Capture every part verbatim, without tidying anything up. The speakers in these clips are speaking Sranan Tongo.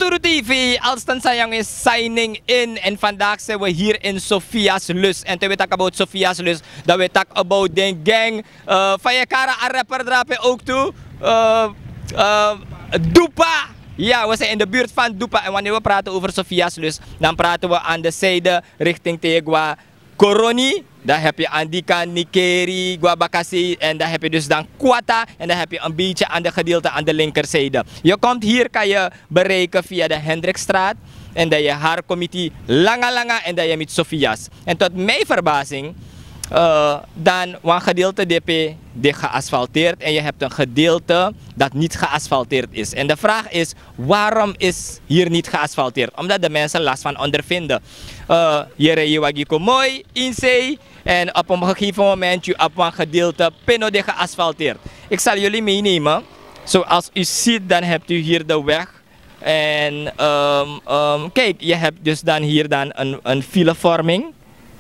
Tru T V, Alston Sayang is signing in. En vandaag zijn we hier in Sophia's Lust. En toen we talk about Sophia's Lust, dan we talk about den gang. Uh, van je kara a rapper drape ook toe. Uh, uh, Dupa. Ja, we zijn in de buurt van Dupa. En wanneer we praten over Sophia's Lust, dan praten we aan de zijde richting Tegua. Koroni, dan heb je Andika, Nikeri, Guabakasi en dan heb je dus dan Kwata en dan heb je een beetje aan de gedeelte aan de linkerzijde. Je komt hier, kan je bereiken via de Hendrikstraat en dan je Harkomiti, Langa Langa en dan je met Sofia's. En tot mijn verbazing, eh, dan een gedeelte D P die geasfalteerd en je hebt een gedeelte dat niet geasfalteerd is. En de vraag is, waarom is hier niet geasfalteerd? Omdat de mensen last van ondervinden. Eh, je rijdt je wagi kon mooi in zee en op een gegeven moment je op een gedeelte pino de geasfalteerd. Ik zal jullie meenemen. Zoals u ziet, dan hebt u hier de weg. En ehm, ehm, kijk, je hebt dus dan hier dan een, een filevorming.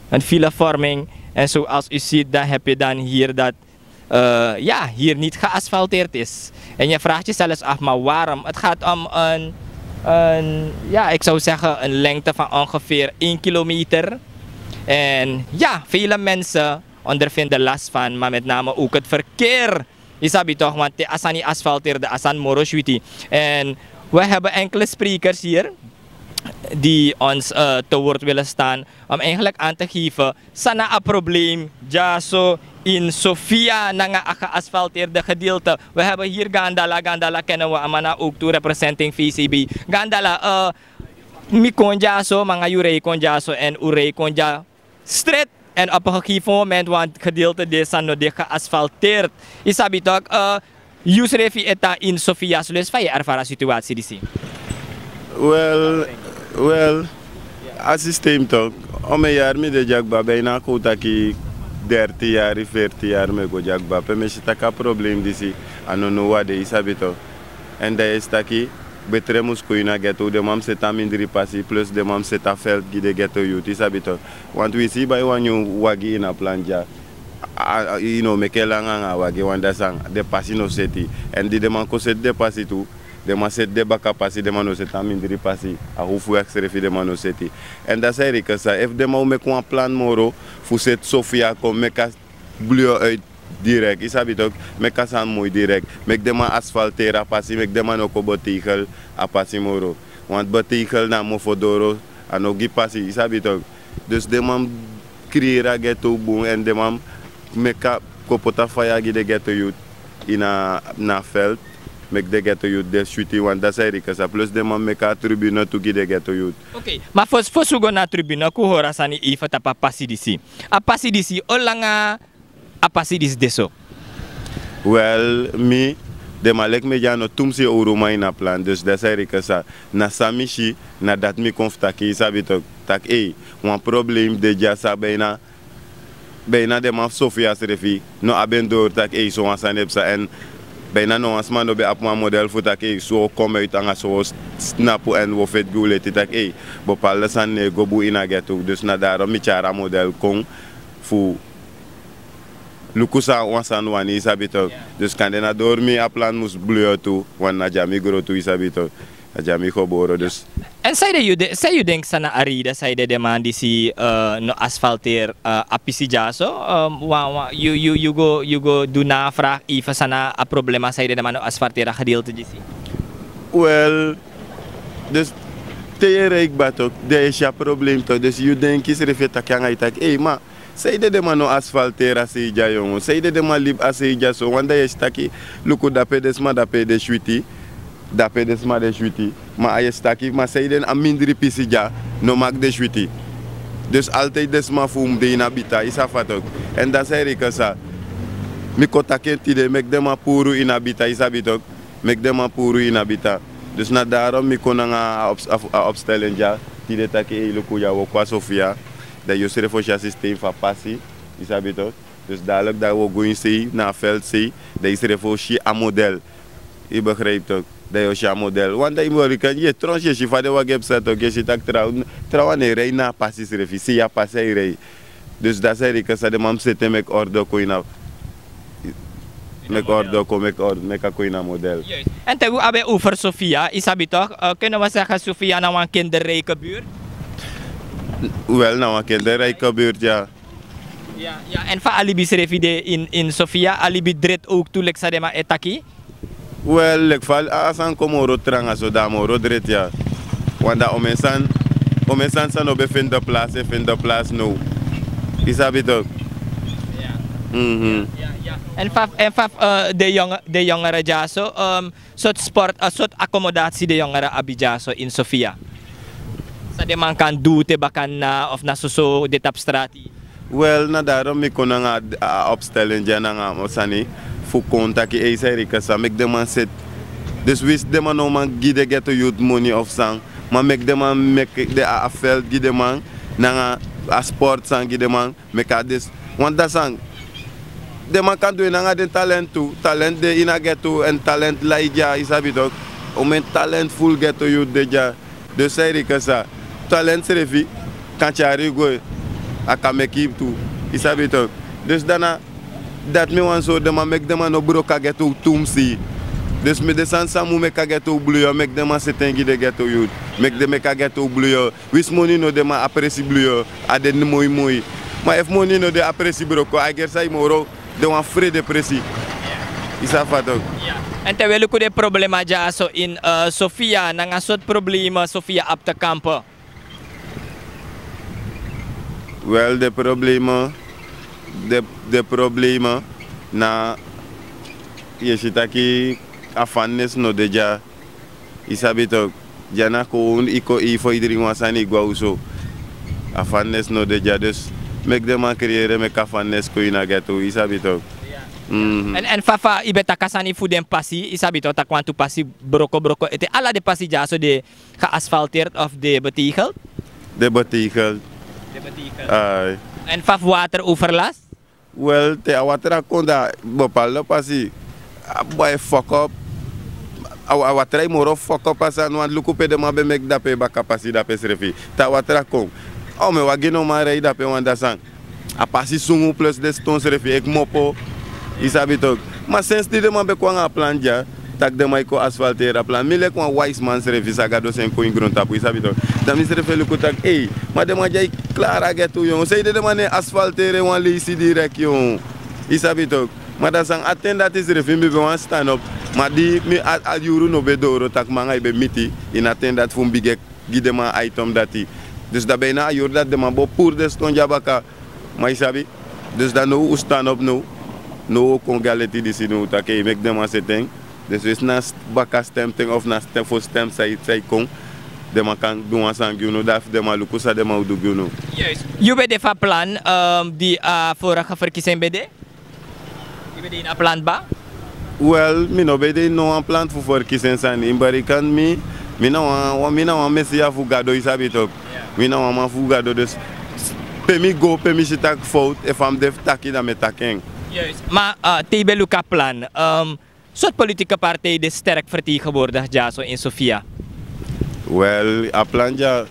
Een filevorming. En zoals u ziet, dan heb je dan hier dat eh, ja, hier niet geasfalteerd is. En je vraagt jezelf af, maar waarom? Het gaat om een, een, ja, ik zou zeggen een lengte van ongeveer één kilometer. En ja, vele mensen ondervinden last van, maar met name ook het verkeer. Isabi toch, want te asani asfalteerde asan moro switi. En we hebben enkele sprekers hier die ons eh, te woord willen staan om eigenlijk aan te geven sana a probleem dyaso in Sofia nanga a geasfalteerde gedeelte. We hebben hier Gandala. Gandala kennen we, Amana ook toe representing V C B. Gandala, eh, mi kon dyaso, manga yu rij kon dyaso en u rij kon dya stret. En op een gegeven moment, want gedeelte deze no de geasfalteerd. Isabi toch, eh, Yusrefi eta in Sofia's Lust, fa je ervara situatie disi? Wel, wel, a systeem toch. Om een jaar mi de dya kba, bijna kon taki dertien jaar, veertien jaar mi go dya kba. Pe mi si taki a probleem disi, a no no wade, isabi toch. En dan yu e si taki, betre mus kon ini a ghetto, den man mus seti a mindri pasi, plus den man mus seti a veld gi den ghetto youth, isabi toch. Want wi si bai wan nyun wagi ini a plan dya. A, a, yu no meke langa anga a wagi, wan dati san, den pasi no seti. En di den man kon seti den pasi tu, den man seti den baka pasi, den man no seti a mindri pasi. A hoofdweg srefi den man no seti. En dati san e reken san, efu den man o meki wan plan moro, fu seti Sofia kon meki a bleu uit direct, isabi toch, meki a sani moi direct, meki den man asfalteri a pasi, meki den man no kon betegel a pasi moro. Want betegel na mofo doro, a no gi pasi, isabi toch. Dus den man creëri a ghetto bun en den man meki a kon poti a faya gi den ghetto youth ini a veld, meki den ghetto youth de switi, want dati san e reken san, plus den man meki a tribune tu gi den ghetto youth. Ok, ma fosi fosi un go na tribune, kon un hori a sani eifen tapu a pasi disi. A pasi disi, o langa a pasi disi de so? Wel, mi, den man leki mi dya no tu mus e owru man ini a plan, dus dati san e reken san, na san mi si, na dati mi kon fu taki, yu sabi tok, taki ei, wan probleem de dya san, bijna, bijna den man fu Sofia srefi no abi en doro taki ei, sowan sani e psa. En bijna no wan sma no ben abi wan model fu taki ei, so o kon uit anga so o snapu en o feti gi un leti taki ei, bepaalde sani no e go bun ini a ghetto. Dus na daarom mi tyari a model kon fu luku san wan sani wani, yu sabi tok. Dus kande na doro mi a plan mus bleu tu, want na dya mi gro tu, yu sabi tok. Na dya mi gebore, dus. En san yu denki, san na a reden san yu denki den man disi, eh, no asfalteri, eh, a pisi dya so? Eh, wan, wan, yu, yu, yu go, yu go du navraag eifen san na a problema san yu denki den man no asfalteri a gedeelte disi? Wel, dus te yu e rei kba tok, dan yu e si a probleem tok, dus yu denki srefi e taki anga yu taki ei, ma sanede den man no asfalteri a sei dya, yongu? Sanede den man libi a sei dya so? Want dan yu e si taki, luku dape den sma dape de switi, dape den sma de switi. Ma a yu e si taki, ma sanede a mindri pisi dya no maki de switi? Dus altijd den sma fu un mus de ini a bita, yu sabi fa tok. En dati san e reken san, mi kon taki en tide, meki den man puru ini a bita, yu sabi tok. Meki den man puru ini a bita. Dus na daarom mi kon nanga a ops-, a, a opstelling dya tide taki ei, luku, yu e wooko a Sofia, dan yu srefi o si a systeem fu a pasi, yu sabi tok. Dus dadelijk dan wi o go ini sei, na a veld sei, dan yu srefi o si a model. Yu begrijp tok, dan yu o si a model. Want dan yu moro kan, yu e tron, yu e si fa den wagi e psa tok, yu e si taki trawan, trawan e rei na a pasi srefi, sei a pasi a e rei. Dus dati san e reken san, den man mus seti en meki orde kon ini a Meki ordo kon, meki ordo, meki a kon ini a model. En te wi abi over Sofia, yu sabi toch, kunnen we zeggen Sofia na wan kinderrijke buurt? Wel, na wan kinderrijke buurt, ya. Ya, ya, en fa a libi srefi de in, in Sofia, a libi dret ook tu leki san den man e taki? Wel, leki fa a sani kon moro tranga so, dan a moro dret, ya. Want dan omen sani, omen sani san no ben feni de plaats, e feni de plaats now. Yu sabi toch? Ya. Mhm. Ya, ya. En fa, en fa, eh, de jong-, de jongeren dyaso, ehm, sortu sport, eh, sortu accommodatie de jongeren abi dyaso in Sofia? San den man kan du te baka na, of na soso de tapu strati? Wel, na daarom mi kon nanga a, a opstelling dya nanga a sani fu kon taki, ei, san e riki san, meki den man seti. Dus winsi den man no man gi den ghetto youth moni of san, ma meki den man meki den a, a veld gi den man, nanga a sport san gi den man, meki a dus. Want dati sani, den man kan du en nanga den talent tu. Talent de ini a ghetto, en talent lai dya, yu sabi toch. Omen talentful ghetto youth de dya. Dus san e riki san, talent srefi kan tyari yu go, a kan meki yu tu, yu sabi toch. Dus dan na dati mi wani sori den man, meki den man no broko a ghetto tumsi. Dus mi, den sani san mu meki a ghetto bluyo, meki den man seti en gi den ghetto youth. Meki den meki a ghetto bluyo. Winsi moni no de, ma a presi bluyo, a de moi moi. Ma efu moni no de, a presi broko, a gersi moro, den wan frede presi. Yu sabi fa toch. En te wi e luku den problema dyaso in, eh, Sofia, nanga sortu problema Sofia abi te kampe? Wel, den problema, den, den problema na, yu e si taki a fannes no de dya. Yu sabi toch, dya na kon unu, yu kon ete, yu dringi wan sani, yu go na oso. A fannes no de dya, dus meki den man creëren, meki a fannes kon ini a ghetto, yu sabi toch. Mhm. En, en fa, fa yu ben taki a sani fu den pasi, yu sabi toch taki wantu pasi broko broko, ete ala den pasi dyaso de geasfalteerd of de betegeld? De betegeld. De betegeld. Ai. En fa fu wateroverlast? Wel, te a watra kon, dan bepaalde pasi, a boi fokop. A, a watra e moro fokop pasi, want luku pe den man ben meki dape baka pasi dape srefi. Te a watra kon, a omen wagi no man rei dape, want dati sani, a pasi sungu plus den ston srefi e kmopo. Yu sabi toch. Ma sensi di den man ben kon nanga a plan dya, taki den man e kon asfalteri a plan. Mi leki wan wise man srefi, san Gado seni kon ini grontapu, yu sabi toch. Dan mi srefi e luku taki, ei, ma den man dya e klari a ghetto, yon. Sanede den man no e asfalteri en wan leisi direct, yon. Yu sabi toch. Ma dati sani, a ten dati srefi mi ben wani stanop. Ma di mi a, a yuru no ben doro, taki mi nanga yu ben miti ini a ten dati fu mi bigin e gi den man a item dati. Dus dan ben na a yuru dati den man bo puru den ston dya baka. Ma yu sabi, dus dan now un stanop now. Now un o kon gi a leti disi now, taki ei, meki den man seti en. Dus winsi na baka stem ten of na stem, fosi stem san e, san e kon, den man kan du wan sani gi unu, dan fu den man luku san den man o du gi unu. Yu ben de fu a plan, ehm, di a vorige verkiezing ben de? Yu ben de ini a plan kaba? Wel, mi no ben de ini no wan plan fu verkiezing sani. Yu bari kan mi, mi na wan, wan, mi na wan Mesiya fu Gado, yu sabi toch. Mi na wan man fu Gado, dus pe mi go, pe mi si taki fowtu, efu a mus de fu taki, dan mi e taki en. Juist. Ma, eh, te yu ben luku a plan, ehm, sortu politieke partij de sterk vertegenwoordigd dyaso in Sofia? Wel, a plan dya,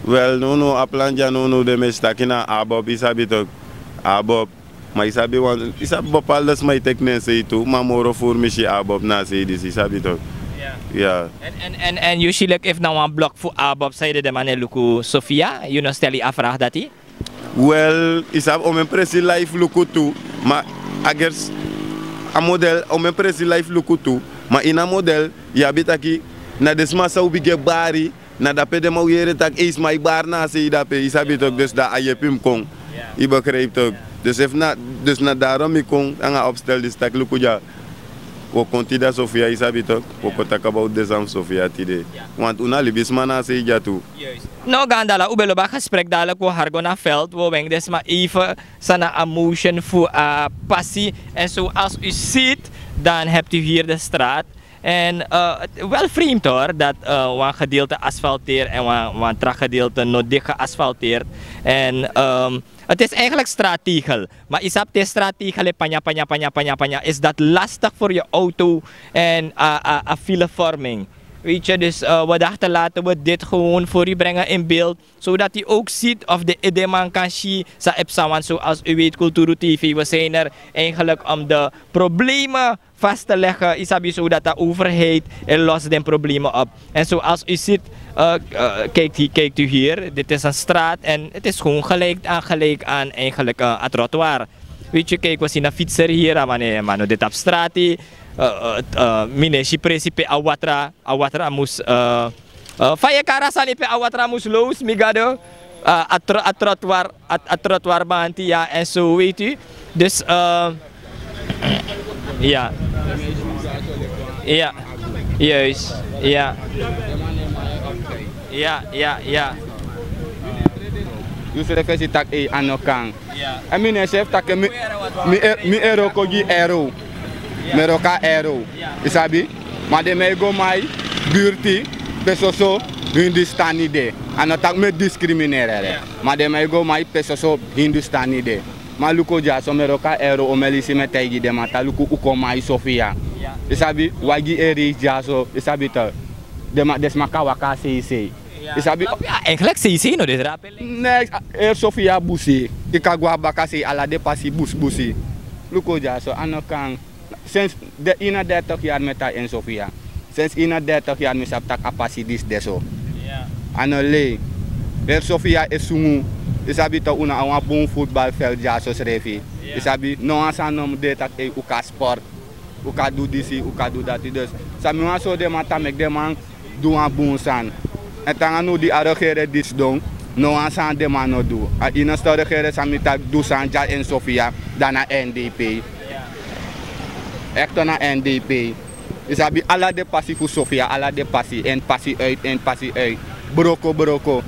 wel, nownow, a plan dya nownow de mi e si taki na ABOP, yu sabi toch. ABOP. Ma yu sabi wan, yu sabi bepaalde sma e teki nen sei tu, ma moro furu mi si ABOP na a sei disi, yu sabi toch. Ya. Ya. En, en, en, en yu si leki efu na wan blok fu ABOP, sanede den man e luku Sofia, yu no stel yu a vraag dati? Wel, yu sabi omen presi lai fu luku tu, ma a gersi, a model, omen presi lai fu luku tu, ma ini a model, yu abi taki, na den sma san o bigin e bari, na dape den man o yere taki, ei, sma e bari na a sei dape, yu sabi toch, dus dan a yepi mus kon. Yu begrijp toch. Dus efu na, dus na daarom mi kon nanga a opstel disi taki luku dya. Wi o kon tide a Sofia, yu sabi toch, wi o kon taki about den sani fu Sofia tide. Want un na libisma na a sei dya tu. Juist. No, Gandala, un ben lobi a gesprek, dadelijk wi o hari go na veld, wi o wengi den sma even san na a motion fu a pasi. En zoals u ziet, dan hebt u hier de straat. En, eh, wel vreemd hoor, dat, eh, wan gedeelte asfalteer en wan, wan tra gedeelte no de geasfalteerd. En, ehm, het is eigenlijk straattegel. Maar yu sabi te straattegel e panya, panya, panya, panya, panya, is dat lastig voor je auto en, eh, eh, eh, filevorming. Weet je, dus eh, we dachten laten we dit gewoon voor u brengen in beeld, zodat u ook ziet of de edeman kan zien, sa epsawan, zoals u weet, Culturu T V, we zijn er eigenlijk om de problemen vast te leggen, isabi, zodat de overheid en lost den problemen op. En zoals u ziet, eh, eh, kijkt, hier, kijkt u hier, dit is een straat en het is gewoon gelijk aan, gelijk aan eigenlijk eh, het trottoir. Weet je, kijk, we zien een fietser hier, ah, maar nee, maar no, dit op straat, eh, eh, eh, mi no e si presi pe a watra, a watra mus, eh, eh, fa yu e kari a sani pe a watra mus los, mi gado, eh, a tro-, a trottoir, a, a trottoir banti, ja, en zo, weet u. Dus, eh, ja. Ja, juist, ja. Ja, ja, ja. Yusrefi e si taki ei, a no kan. Èn mi no e srefi taki mi, mi e, mi e wroko gi ero. Mi e wroko a ero. Yu sabi? Ma den man e go mai birti pe soso Hindustani de. A no taki mi e diskrimineri. Ma den man e go mai pe soso Hindustani de. Ma luku dyaso, mi e wroko a ero, o melisi mi e taigi den man taki luku un kon mai Sofia. Yu sabi? Wagi e reisi dyaso, yu sabi to. Den man, den sma kan waka a seisei. Yu sabi? Eigenlijk seisei no de drape. Next, a, Air Sofia busi. Yu kan go a bakasei, ala den pasi busi busi. Luku dyaso, a no kan. Sinds de eenendertig yari mi e tan ini Sofia. Sinds eenendertig yari mi sabi taki a pasi disi de so. A no lei. Air Sofia e sungu. Yu sabi to, un no abi wan bun footballveld dyaso srefi. Yu sabi, no wan sani no mus de taki ei, un kan sport. Un kan du disi, un kan du dati. Dus san mi wani sori den man taki meki den man du wan bun sani. Èn te nanga now di a regeri e sidon, no wan sani den man no du. A enigste regeri san mi taki du sani dya ini Sofia, dan na N D P. Echt na N D P. Yu sabi, ala den pasi fu Sofia, ala den pasi, en pasi uit, en pasi uit. Broko, broko.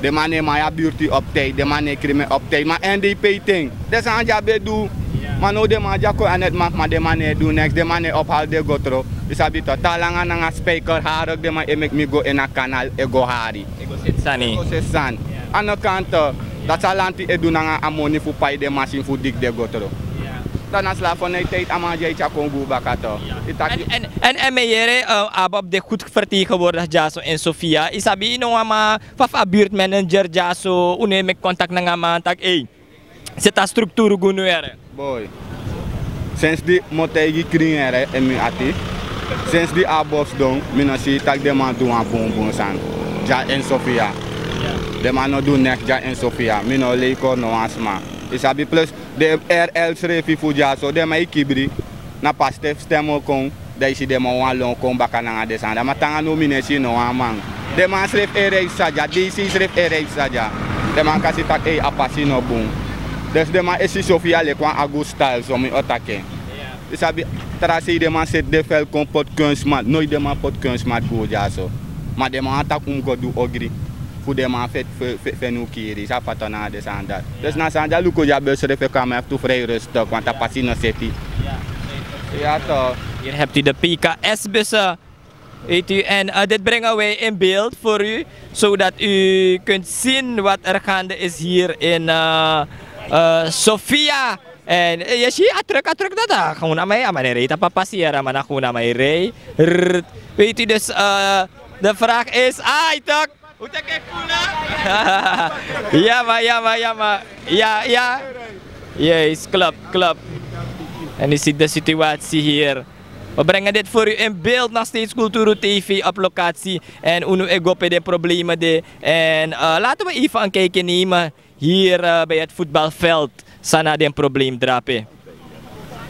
Den man no e mai a birti op tijd, den man no e krimi en op tijd. Ma N D P ten, den sani dya ben du. Ma now den man dya kon a neti, ma den man no e du neks, den man no e ophali den gotro. Yu sabi to, te a langa nanga spijker hari, den man e meki mi go ini a kanal e go hari. E go seti sani. E go seti sani. A no kan to. Dati san lanti e du nanga a moni fu pai den masin fu digi den gotro. Dan na slavernij tijd a man dya e tyari kon gwe baka to. Yu taki. En, en, en, en mi yere, eh, ABOP de goed vertegenwoordigd dyaso in Sofia. Yu sabi, no wan man fa fu a buurtmanager dyaso, un no e meki contact nanga a man taki ei, seti a structuur go now yere. Boy. Sinds di mi o taigi krin yere ini mi ati. Sinds di ABOP sidon, mi no si taki den man du wan bunbun sani dya ini Sofia. Den man no du neks dya ini Sofia. Mi no leiko no wan sma. Yu sabi, plus den R L srefi fu dyaso, den man e kibri. Na pasi te fu stem o kon, dan yu si den man wan lon kon baka nanga den sani dya. Ma te nanga now mi no e si no wan man. Den man srefi e reisi dya, D C srefi e reisi dya. Den man kan si taki ei, a pasi no bun. Dus den man e si Sofia leki wan agu style, so mi o taki en. Yu sabi, tra sei den man seti den fel kon poti kunstmat, noiti den man poti kunstmat go dyaso. Ma den man wani taki un mus go du ogri. Fu den man feti, fe-, fe-, feni un kiri, sa fato nanga den sani dati. Dus na sani dya luku dya, bus srefi e kon, a man e feti vrij rustig, want a pasi no seti. Ja, toch. Hier hebt u de P K S-bussen. Weet u, en eh, dit brengen wij in beeld voor u, zodat u kunt zien wat er gaande is hier in eh, eh, Sofia. En eh, yu si a truk, a truk dati, a gewoon a man, a man e rei tapu a pasi yere, a man na gewoon a man e rei. Rrrt. Weet u, dus eh, de vraag is, ah, yu taki, un teki en kula. Ja, maar, ja, maar, ja, maar. Ja, ja. Juist, klopt, klopt. En u ziet de situatie hier. We brengen dit voor u in beeld, nog steeds Kulturu T V op locatie. En unu e go pe den problemen de. En eh, laten we even een kijkje nemen hier eh, bij het voetbalveld. San na den probleem drape.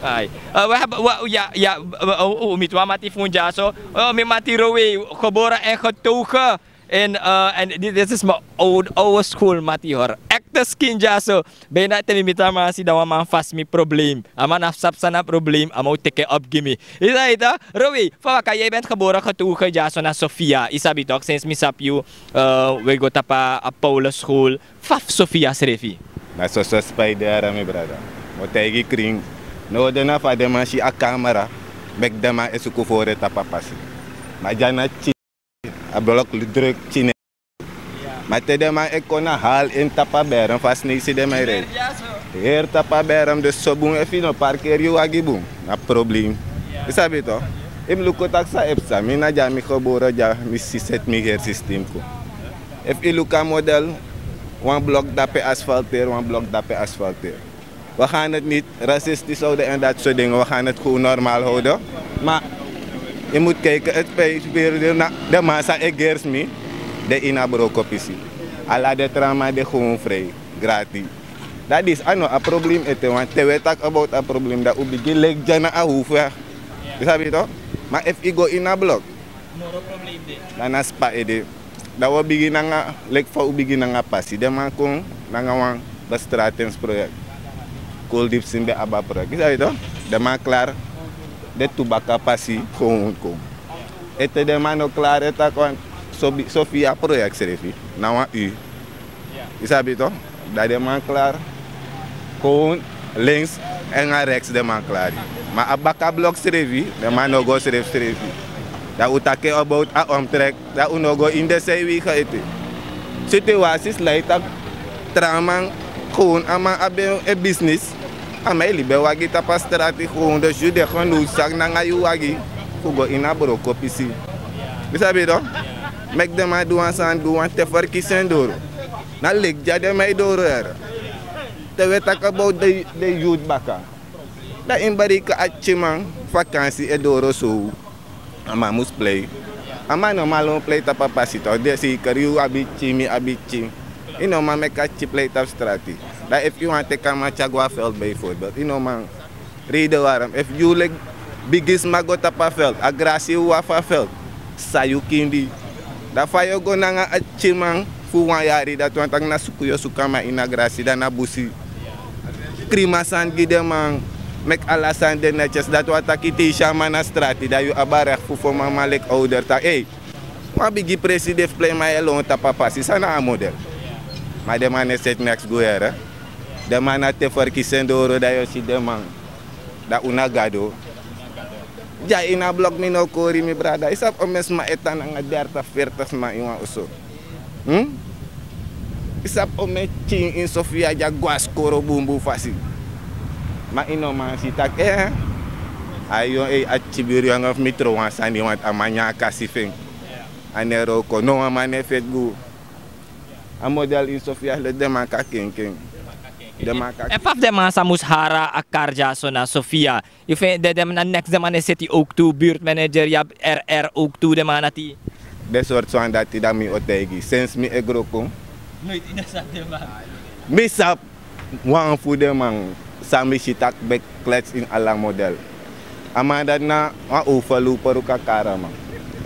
Ai. Eh, we hebben, we, ja, ja, we, oh, oh, mi twa mati fu un dyaso. Oh, mi mati Rowe, geboren en getogen. En eh, en dit, dit is mijn oude, oude schoolmati, hoor. Echte skin dyaso. Bijna te mi miti a man, si dan wan man fasi mi probleem. A man abi sabi san na probleem, a man o teki en op gi mi. Is dat het, hè? Rowe, fa waka, jij bent geboren getogen dyaso na Sofia. Yu sabi toch, sinds mi sabi yu, eh, we go tapu a Paulus school. Fa fu Sofia srefi? Na soso spa yu de, mi brada. Mi o taigi krin. No, den na fa den man si a camera, meki den man e suku fore tapu a pasi. Ma dya na tyi, a blok druk tyi. Ma te den man e kon na hal in tapu a berm, fa sneisi den man e rei. Heri tapu a berm, dus so bun, efu yu no parkeri yu wagi bun, na probleem. Yu sabi toch? Efu yu luku taki san e psa, mi na dya mi gebore, dya mi si seti mi heri systeem kon. Efu yu luku a model, wan blok dape asfalteer, wan blok dape asfalteer. We gaan het niet racistisch houden en dat soort dingen. We gaan het gewoon normaal houden. Maar je moet kijken, het feit weer na de man san e gersi mi, de ina broko pisi. Ala de tra man de gewoon vrij, gratis. Dat is ano a probleem ete, want te we taki about a probleem, dan u bigin leki dya na a hoofdweg. Yu sabi toch? Maar efu yu go ina blok, dan na spa ede. Dan we bigin nanga, leki fa u bigin nanga pasi. Den man kon nanga wan bestratingsproject. Koldipsin ben abi a project. Yu sabi toch? Den man klaar. Den tu baka pasi gewoon kon. Ete den man no klaar, e taki wan Sobi-, Sofia project srefi. Na wan u. Yu sabi toch? Dan den man klaar. Gewoon links en a rechts den man klaar. Maar a baka blok srefi, den man no go srefi srefi. Dan u taki about a omtrek, dan u no go in de zijwegen ete. Situaties lijkt dat tra man gewoon a man abi en business. A man e libi en wagi tapu a strati gewoon, dus yu de genoodzaakt nanga yu wagi fu go ina broko pisi. Yu sabi toch? Meki den man du wan sani, du wan te ferkisi en doro. Na leki dya den man e doro yere. Te we taki about de, de youth baka. Dan yu mus bereiki a pikinman, vakansi e doro so. A man mus plei. A man no man lon plei tapu a pasi toch. De zeker yu abi pikin, mi abi pikin. Yu no man meki a pikin plei tapu strati. Dan efu yu wani teki a man tyari go a veld bijvoorbeeld, yu no man. Reden waarom, efu yu leki bigisma go tapu a veld, a grasi e wawa fu a veld, san yu kindi. Dan fa yu o go nanga a pikinman fu wan yari, dati wani taki na suku yu o suku a man ini a grasi, dan na busi. Krima sani gi den man, meki ala sani de netjes, dati wani taki te yu si a man na strati, dan yu abi a recht fu fon a man leki ouder taki, ei, wan bigi presi de fu plei, ma yu e lon tapu a pasi, san na a model? Ma den man no e seti neks go yere. Den man na te ferkisi en doro, dan yu o si den man. Dan un na Gado. Dya ini a blok mi no kori, mi brada. Yu sabi omeni sma e tan nanga dertig, veertig sma ini wan oso? Hm? Yu sabi omeni pikin ini Sofia dya go na skoro bunbun fasi? Ma yu no man si taki, eh, a yu, eh, a pikin biri yongu fu mi tron wan sani, want a man nyan a kasi fu en. A no e wroko, no wan man no e feti gi unu. A model ini Sofia, leki den man kan kenken. Den man kan... Èn fa fu den man san mus hari a kari dyaso na Sofia? Yu feni den, den man na neks, den man e seti owktu, buurtmanager, yu abi R R owktu, den man dati. Den sortu sani dati, dan mi o taigi yu. Sensi mi e gro kon, noiti yu no sabi den man. Mi sabi wan fu den man san mi si taki ben klets ini ala model. A man dati na wan overloper, un kan kari a man.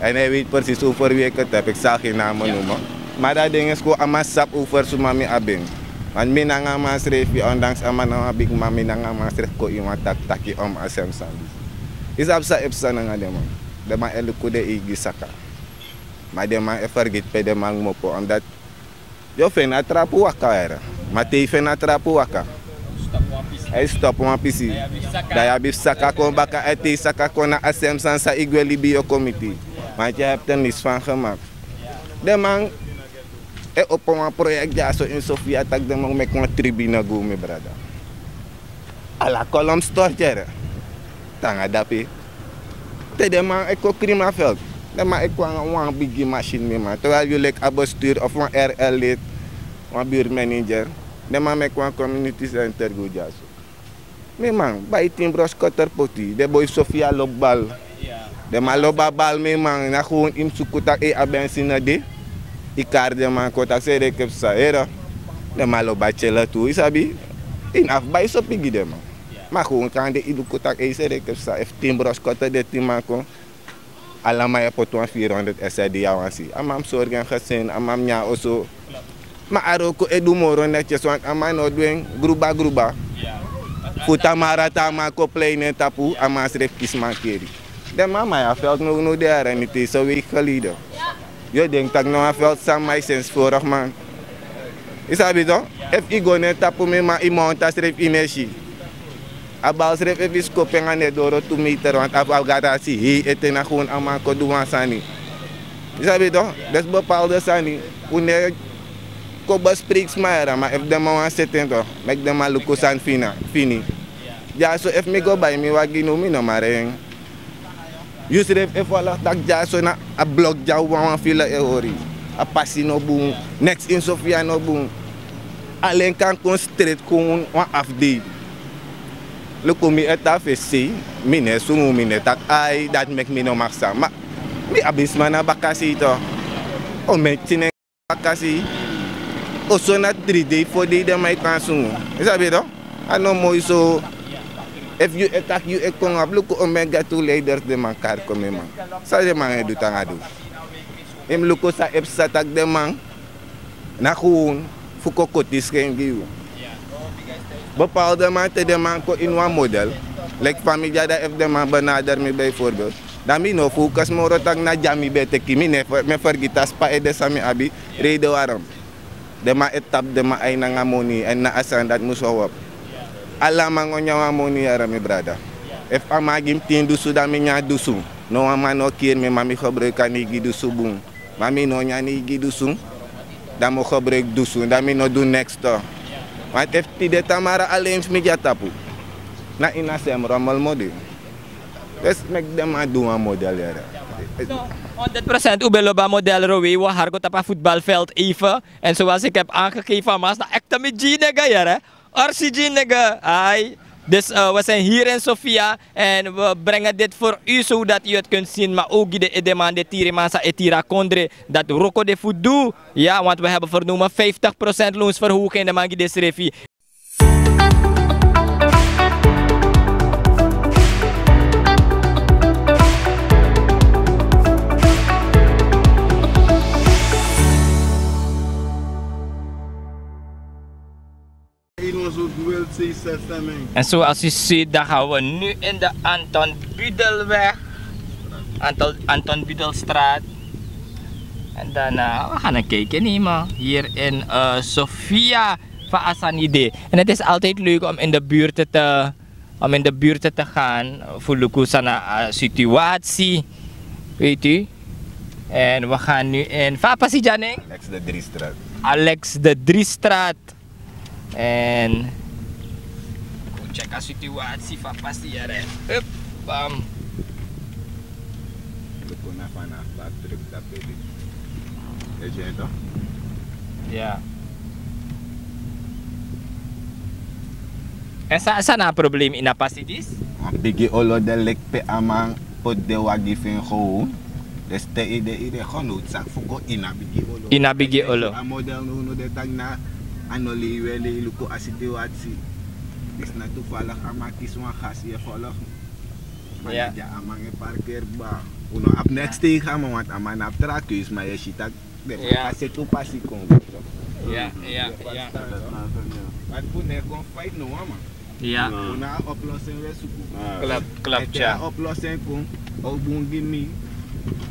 Èn a e weiti precies over wi e koti, efu yu sa gi na a man numa. Ma dati den e siko, a man sabi over suma mi abi en. Want mi nanga a man srefi, ondanks a man na wan bigiman, mi nanga a man srefi kon ini wan taki, taki om a sem sani. Yu sabi san e psa nanga den man? Den man e luku den eigi saka. Ma den man e fergiti pe den man kmopo, omdat yu o feni a trapu waka, yere. Ma te yu feni a trapu waka, a e stop wan pisi. Dan yu abi fu saka kon baka, èn te yu saka kon, na a sem sani san yu gwe libi yu o kon miti. Want yu e abi ten niks van gemaakt. Den man e opo wan project dyaso ini Sofia, taki den man meki wan tribune gi unu, mi brada. Ala kolom storti, yere. Te nanga dape, te den man e kon krima veld, den man e kon nanga wan bigi masin, mi man. Terwijl yu leki a bestuur of wan R L lid, wan buurtmanager, den man meki wan community center gi unu dyaso. Mi man, bai tin broskotter poti, den boi fu Sofia lobi bal. Den man lobi a bal, mi man, na gewoon yu mus suku taki, ei, a bensin no de. Yu kari den man kon taki, srefi, yu e psa, yere. Den man lobi a tyele tu, yu sabi. Yu no abi fu bai sopi gi den man. Ma gewoon kande yu luku taki, ei, srefi, yu e psa, efu tin broskotter de, tin man kon, ala man e poti wan vierhonderd S R D a wan sei. A man mus sorgu en gezin, a man mus nyan a oso. Ma a wroko e du moro netjes, want a man no du en gruba gruba. Fu tamara te a man kon plei na en tapu, a man srefi kisi mankeri. Den man, ma ya veld no, no de arani te so week geleden. Yu o denki taki na wan veld san mi e sensi vorige maand. Yu sabi toch? Efu yu go na en tapu, mi man, yu monta srefi, yu no e si. A bal srefi, efu yu skopu en, a no e doro tu meter, want a abi a garasi hei ete, na gewoon a man kon du wan sani. Yu sabi toch? Dus bepaalde sani, un no e kon bespreiki sma, yere, ma efu den man wani seti en toch, meki den man luku sani fini, fini. Dyaso, efu mi go bai mi wagi now, mi no man rei en. Yusrefi e folok taki dyaso na a blok dya wan wan fila e hori. A pasi no bun. Neks ini sofia no bun. Alen kan kon stret kon wan afdei. Luku mi e tan fesi sei. Mi no e sungu mi no e taki ai dati meki mi no maksa ma mi abi sma na bakasei to. O meki tinen bakasei. Oso na tri dei fo dei den man e kan sungu. Yu sabi to? A no moi so. Efu yu e taki yu e kon abi luku o meki gatu leiders den man kari kon mi man. San den man e du tanga du? Yu mus luku san e psa taki den man na gewon fu kon koti sken gi yu. Bepaalde man te den man kon ini wan model leki fa mi dya dan efu den man benader mi bijvoorbeeld, dan mi no fokus moro taki na dya mi ben e teki mi no e fergiti a spa ede san mi abi. Reide waram den man e tapu den man ai nanga moni èn na a sani dati mus howopu. Ala man go nyan wan moni yara mi brada. Efu a man gi mi tin dusun dan mi nyan dusun. No wan man no kiri mi ma mi gebruiki a neigi dusun bun. Ma mi no nyan neigi dusun. Dan mi o gebruiki dusun dan mi no du neks to. Want efu tide tamara alensi mi dya tapu, na ini a sem romel mi o de. Desi meki den man du wan model yara. Honderd procent un ben lobi a model rowei un o hari go tapu a futbalveld eife. Èn sowasi eki ebi angegefi a mas na ekte mi gi nega yara. Orsi gi nega ai. Dus we sin hiri ini sofia èn we brengen diti for u sowdati yu eti kunt sin ma oki den edeman den tiriman san e tiri a kondre. Dati wroko de fu du. Ya want we heben fernomen vijftig procent loonsverhoging den man gi den srefi. En zoals u ziet dan gaan we nu in de Anton Budelweg. Anton Budelstraat. En dan we gaan een kijkje nemen hier in Sofia. Van Asanide. En het is altijd leuk om in de buurten te om in de buurten te gaan. Voor luku sana situatie. Weet u. En we gaan nu in Fapasijaning. Alex de Driestraat. Alex de Driestraat. En check a situatie van Pasiare. Hup. Bam. Luku na fanafu a trip dape di. Yu si en to? Ya. Èn san na a problem ini a pasi disi? A bigi olo de leki pe a man poti den wagi fu en. Gow. Dus te yu de yu de go notsaki fu go ini a bigi olo. Ini a bigi olo. A model no no de taki na a no lei wi e lei luku a siti wati si. Disi na tufaligi a man kisi wan gasi e foligi. Manager a man e parkeri kba. Un no abi neks tegen a man want a man no abi tra keus ma yu e si taki den man kan seti un pasi kon go. Wan fu ne kon faiti no wan man. Un no abi oplossing we suku. Klap klap. Te a oplossing kon o bun gi mi.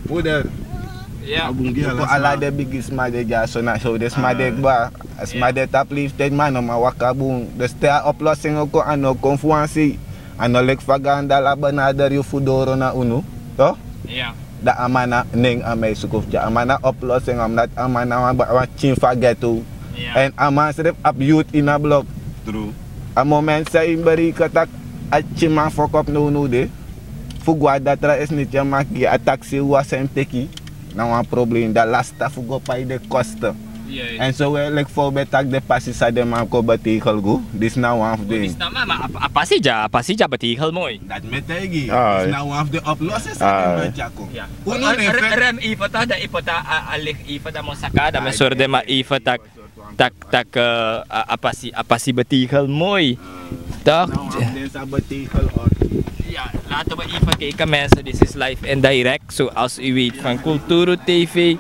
Moeder. Ala den bigi sma de dyaso na so den sma de kba. A sma de tapu leeftijd ma a no man waka bun dus te a oplossing o kon a no kon fu wan sei. A no leki fa gaan dala benader yu fu doro na unu. To? Dan a man na nen a man e suku fu tyari a man na oplossing a man dati a man na wan pikin fu a ghetto. Èn a man srefi abi youth ini a blok. A moment san yu mus bereiken tak' a pikin man foko opu nownow de fu go na datra esniti a man gi a taksi wan san yu mus teki. Na wan problem dan lasta fu go pai den koste. Èn so we leki fa un ben taki den pasi san den man kon betegel go. Disi na wan fu den. A pasi dya a pasi dya betegel moi. Dati mi e taigi yu. Disi na wan fu den oplossing san den man tyari kon. Unu no e feni. Rem ife tak' dan ife tak' a legi ife dan mi o saka dan mi e sori den man ife tak' tak' tak' a pasi a pasi betegel moi. Toch? Laten we even kijken mensen, dit is live en direct zoals u weet van Kulturu T V.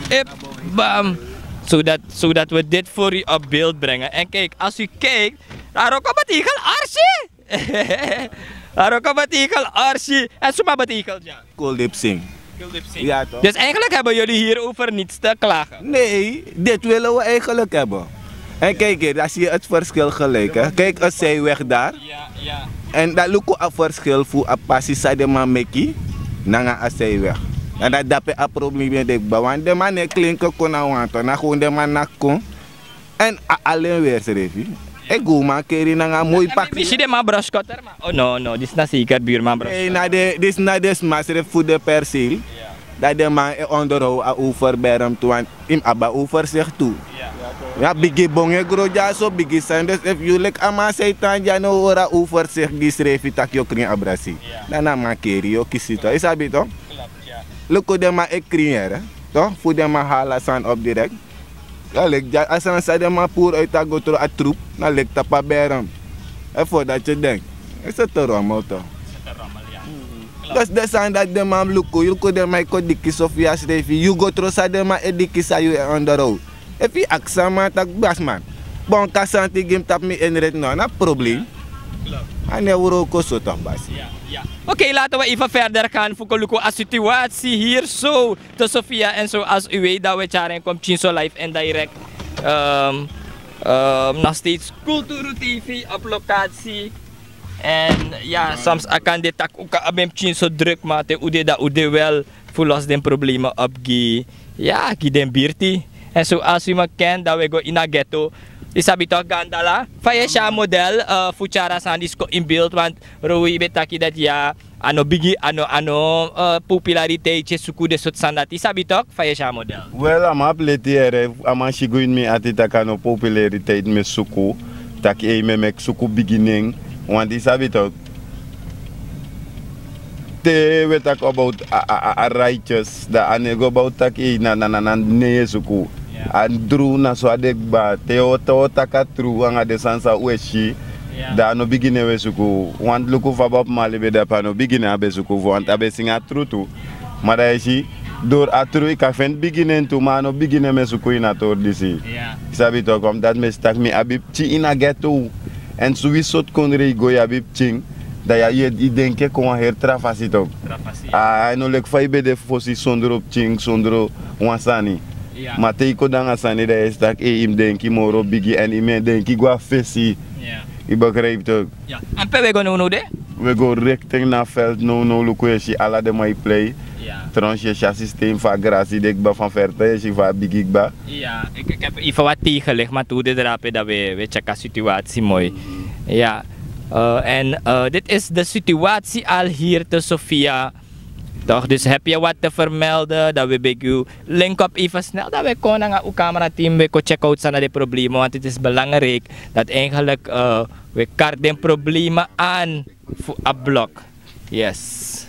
Ip, bam. Zodat, zodat we dit voor u op beeld brengen. En kijk, als u kijkt, daar ook op het tegel Archie. Daar ook op het tegel Archie. En zomaar op het tegel, ja. Kuldipsing. Dus eigenlijk hebben jullie hier over niets te klagen. Nee, dit willen we eigenlijk hebben. En kijk hier, daar zie je het verschil gelijk. Hè. Kijk, een zijweg daar. En dat luku a verschil fu a pasi san den man meki nanga a zijweg. En dat dape a problem ben de kba want den man no e klinke kon na wanto na gewoon den man naki kon. En a alen weri srefi. E go man keri nanga moi paki. Si den man broskoter man. Oh no, no, disi na zeker buurman broskoter. Ei, na de, disi na de sma srefi fu de perseel. Dan den man e onderhoud a overberm tu, want yu mus abi a overzicht tu. Na bigi bon e gro dyaso, bigi sani. Dus efu yu leki a man san e tan dya no hori a overzicht gi srefi taki yu o krin abrasi. Dan na man keri yu o kisi tu. Yu sabi tu. Luku den man e krin yere. Tu, fu den man hala sani op direct. Dan leki dya a sani san den man puru uit a go tru a troep, na leki tapu a berm. Efu dati yu denki. Yu seti rommel tu. Dus den sani dati den man mus luku, yu luku den man e kon diki Sofia srefi, yu go tru san den man e diki san yu e onderhoud. Efu yu aksi a man taki basiman, bon kan santi gi mi tapu mi inrit no, na problem. A no e wroko so toch basi. Oké, laten we even verder gaan fu kon luku a situatie hier zo te Sofia en zoals u weet dat we tyari en kon pikin so live en direct. Ehm, ehm, nog steeds Kulturu T V op locatie. En ja, soms akan de tak ook a ben pikin so druk maar te u de dat u de wel fu los den problemen op gi. Ja, gi den birti. En zoals u me kent, dat we go in a ghetto. Isabi toch Gandala. Fa yu e si a model, eh, fu tyari a sani disi kon in beeld, want Rowi ben taki dat ja, a no bigi, a no, a no, eh, populariteit yu e suku den sortu sani dati. Isabi toch, fa yu e si a model. Wel, a man abi leti yere, a man si go ini mi ati tak' a no populariteit mi e suku. Tak' ei mi e meki suku bigi nen. Want isabi toch. Te we taki about a, a, a, a righteous, dan a no e go about taki ei na, na, na, na nen yu e suku. A tru na so a de kba, te yu o, te yu o taki a tru anga den sani san u e si, dan a no bigi nen u e suku. Want luku fa Bob Marley ben de ape, a no bigi nen a ben suku fu, want a ben singi a tru tu. Ma dan yu e si, dori a tru yu kan feni bigi nen tu, ma a no bigi nen mi e suku ini a tori disi. Yu sabi toch, omdat mi e si tak' mi abi pikin ini a ghetto. Èn so wi sortu kondre yu go yu abi pikin, dan yu, yu, yu denki kon wan heri tra fasi toch. A, a no leki fa yu ben de fosi sondro pikin, sondro wan sani. Ma te yu kon de anga sani dan yu e si tak' ei, yu mus denki moro bigi èn yu mus e denki go a fesi. Yu begrijp toch? Èn pe wi e go nownow de? Wi e go richting na veld nownow, luku yu e si ala den man e plei. Trouwens yu e si a systeem fu a grasi de kba, van verte yu e si fa a bigi kba. Yu e fu abi wan tegenlicht, ma te u de drape dan wi e, wi e tyeki a situatie moi. Ja. Eh, en, eh, dit is de situatie al hier te Sofia. Toch, dus heb je wat te vermelden, dan wi e begi u link up even snel, dan wi e kon nanga u camerateam, wi e kon check out san na den problemen, want het is belangrijk dat eigenlijk, eh, wi e kari den problemen aan fu a blok. Yes.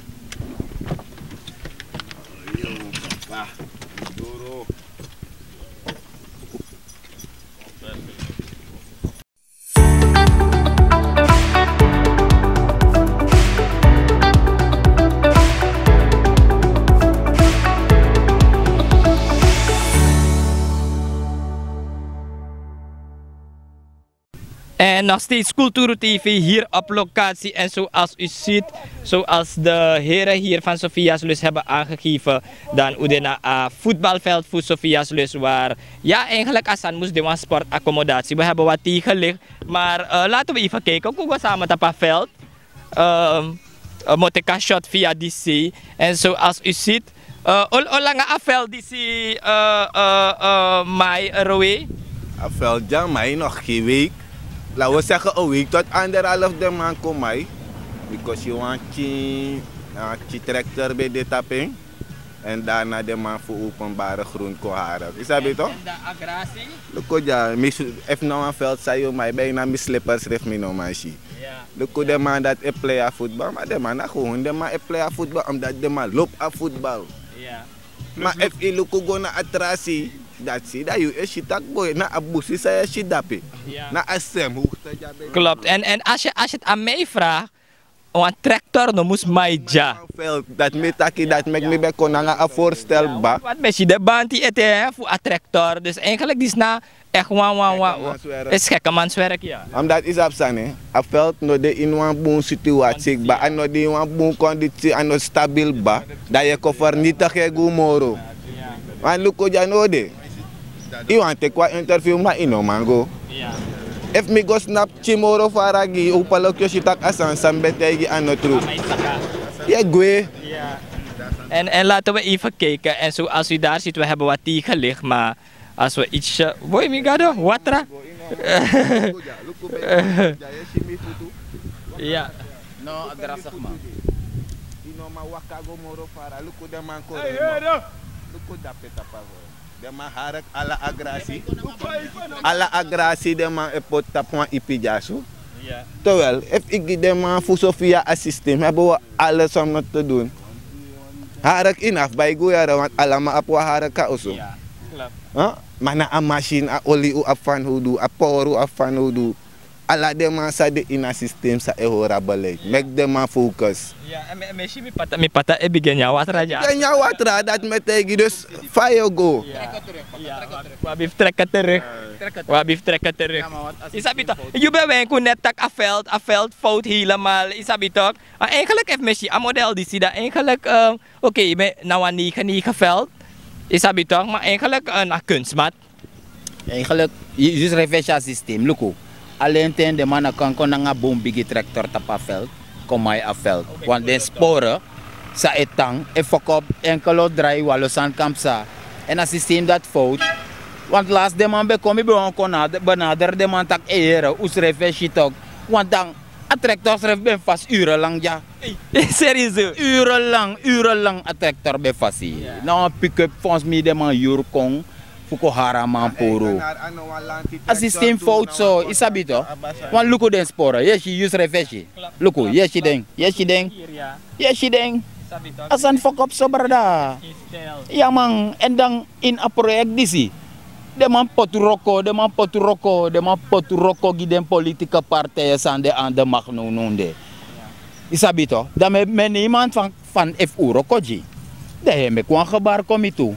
En nog steeds Kulturu T V hier op locatie. En zoals u ziet, zoals de heren hier van Sophia's Lust hebben aangegeven, dan u de na, eh, voetbalveld voor Sophia's Lust waar, ja, eigenlijk a sani mus de wan sportaccommodatie. We hebben wat tegenlicht, maar, eh, laten we even kijken. Ook we samen op het veld. Ehm, eh, mi o teki a shot via disi. En zoals u ziet, eh, ol, ol langa a veld disi, eh, eh, eh, mai, Rowe? A veld dya mai nog geen week. Laten we zeggen een week tot anderhalf den man kon mai. Because yu wan pikin, wan pikin tractor ben de tapu en. En daarna den man fu openbare grond kon haren. Yu sabi toch? Luku dya, mi su-, efu na wan veld san yu mai bijna mi slippers srefi mi no man si. Luku den man dati e plei a voetbal, ma den man na gewoon den man e plei a voetbal, omdat den man lobi a voetbal. Ma efu yu luku go na a tra sei, dati sei, dan yu e si tak' boi, na a busi san yu e si dape. Na a sem hoogte dya ben. Klopt. En, en als je, als je het aan mij vraagt, wan tractor no mus mai dya. Dati mi e taki, dati meki mi ben kon nanga a voorstel kba. Want mi e si den banti ete, hè, fu a tractor. Dus eigenlijk disi na echt wan, wan, wan, is gekkemanswerk, ja. Omdat yu sabi san, a veld no de ini wan bun situatie kba, a no de ini wan bun conditie, a no stabiel kba. Dan yu e kon vernietig en go moro. Want luku dya no de. Yu wani teki wan interview ma yu no man go. Efu mi go snap pikin moro fara gi yu, opo luku yu o si tak' a sani san mi ben taigi a no tru. Yu e gwe. En, en laten we even kijken. En zoals u daar ziet, we hebben wat tegenlicht, maar als we ietsje, boy, mi gado, watra. Ya. No, a drasig man. Yu no man waka go moro fara, luku den man kore. Luku dape tapu a go. Den man hark ala agrasi. Ala agrasi den man e poti tapu wan ipi dyaso. Terwijl efu yu gi den man fu Sofia a systeem, hebben we alles om het te doen. Hark yu na fu bai go yara, want ala man abi wan hark a oso. Huh? Ma na a machine, a oli un abi fanowdu, a power un abi fanowdu. Ala den man san de ini a systeem san e hori a beleid. Meki den man focus. Ya, en mi, en mi si mi pata, mi pata e bigin nyan watra dya. Bigin nyan watra, dati mi e taigi, dus fa yu o go. Ya, ya, wi abi fu trek terug. Wi abi fu trek terug. Yu sabi toch, yu ben wenku net taki a veld, a veld fout helemaal. Yu sabi toch. A eigenlijk efu mi si a model disi, dan eigenlijk, eh, oké, yu ben na wan negen negen veld. Yu sabi toch, maar eigenlijk, eh, na kunstmat. Eigenlijk, yu, yu srefi e si a systeem, luku. Ala ten den man no kan kon nanga bun bigi tractor tapu a veld, kon mai a veld. Want den sporen san e tan, e fokop, enkel o drai, wan lo sani kan psa. En a systeem dati fout. Want last den man ben kon, mi ben wani kon na, benader den man taki, ei here, un srefi e si toch. Want dan, a tractor srefi ben vast urenlang dya. Serieus? Urenlang, urenlang a tractor ben vast. Na wan pick-up, volgens mi den man yuru kon fu kon hari a man puru. A systeem fout so, yu sabi toch. Want luku den sporen, yu e si, yu srefi e si. Luku, yu e si den, yu e si den. Yu e si den. A sani fokop so, brada. Ya man, en dan ini a project disi, den man poti wroko, den man poti wroko, den man poti wroko gi den politieke partijen san de aan de macht nownow de. Yu sabi toch, dan mi, mi e neem aan van, van efu un wroko gi, dan yu e meki wan gebaar kon mi tu.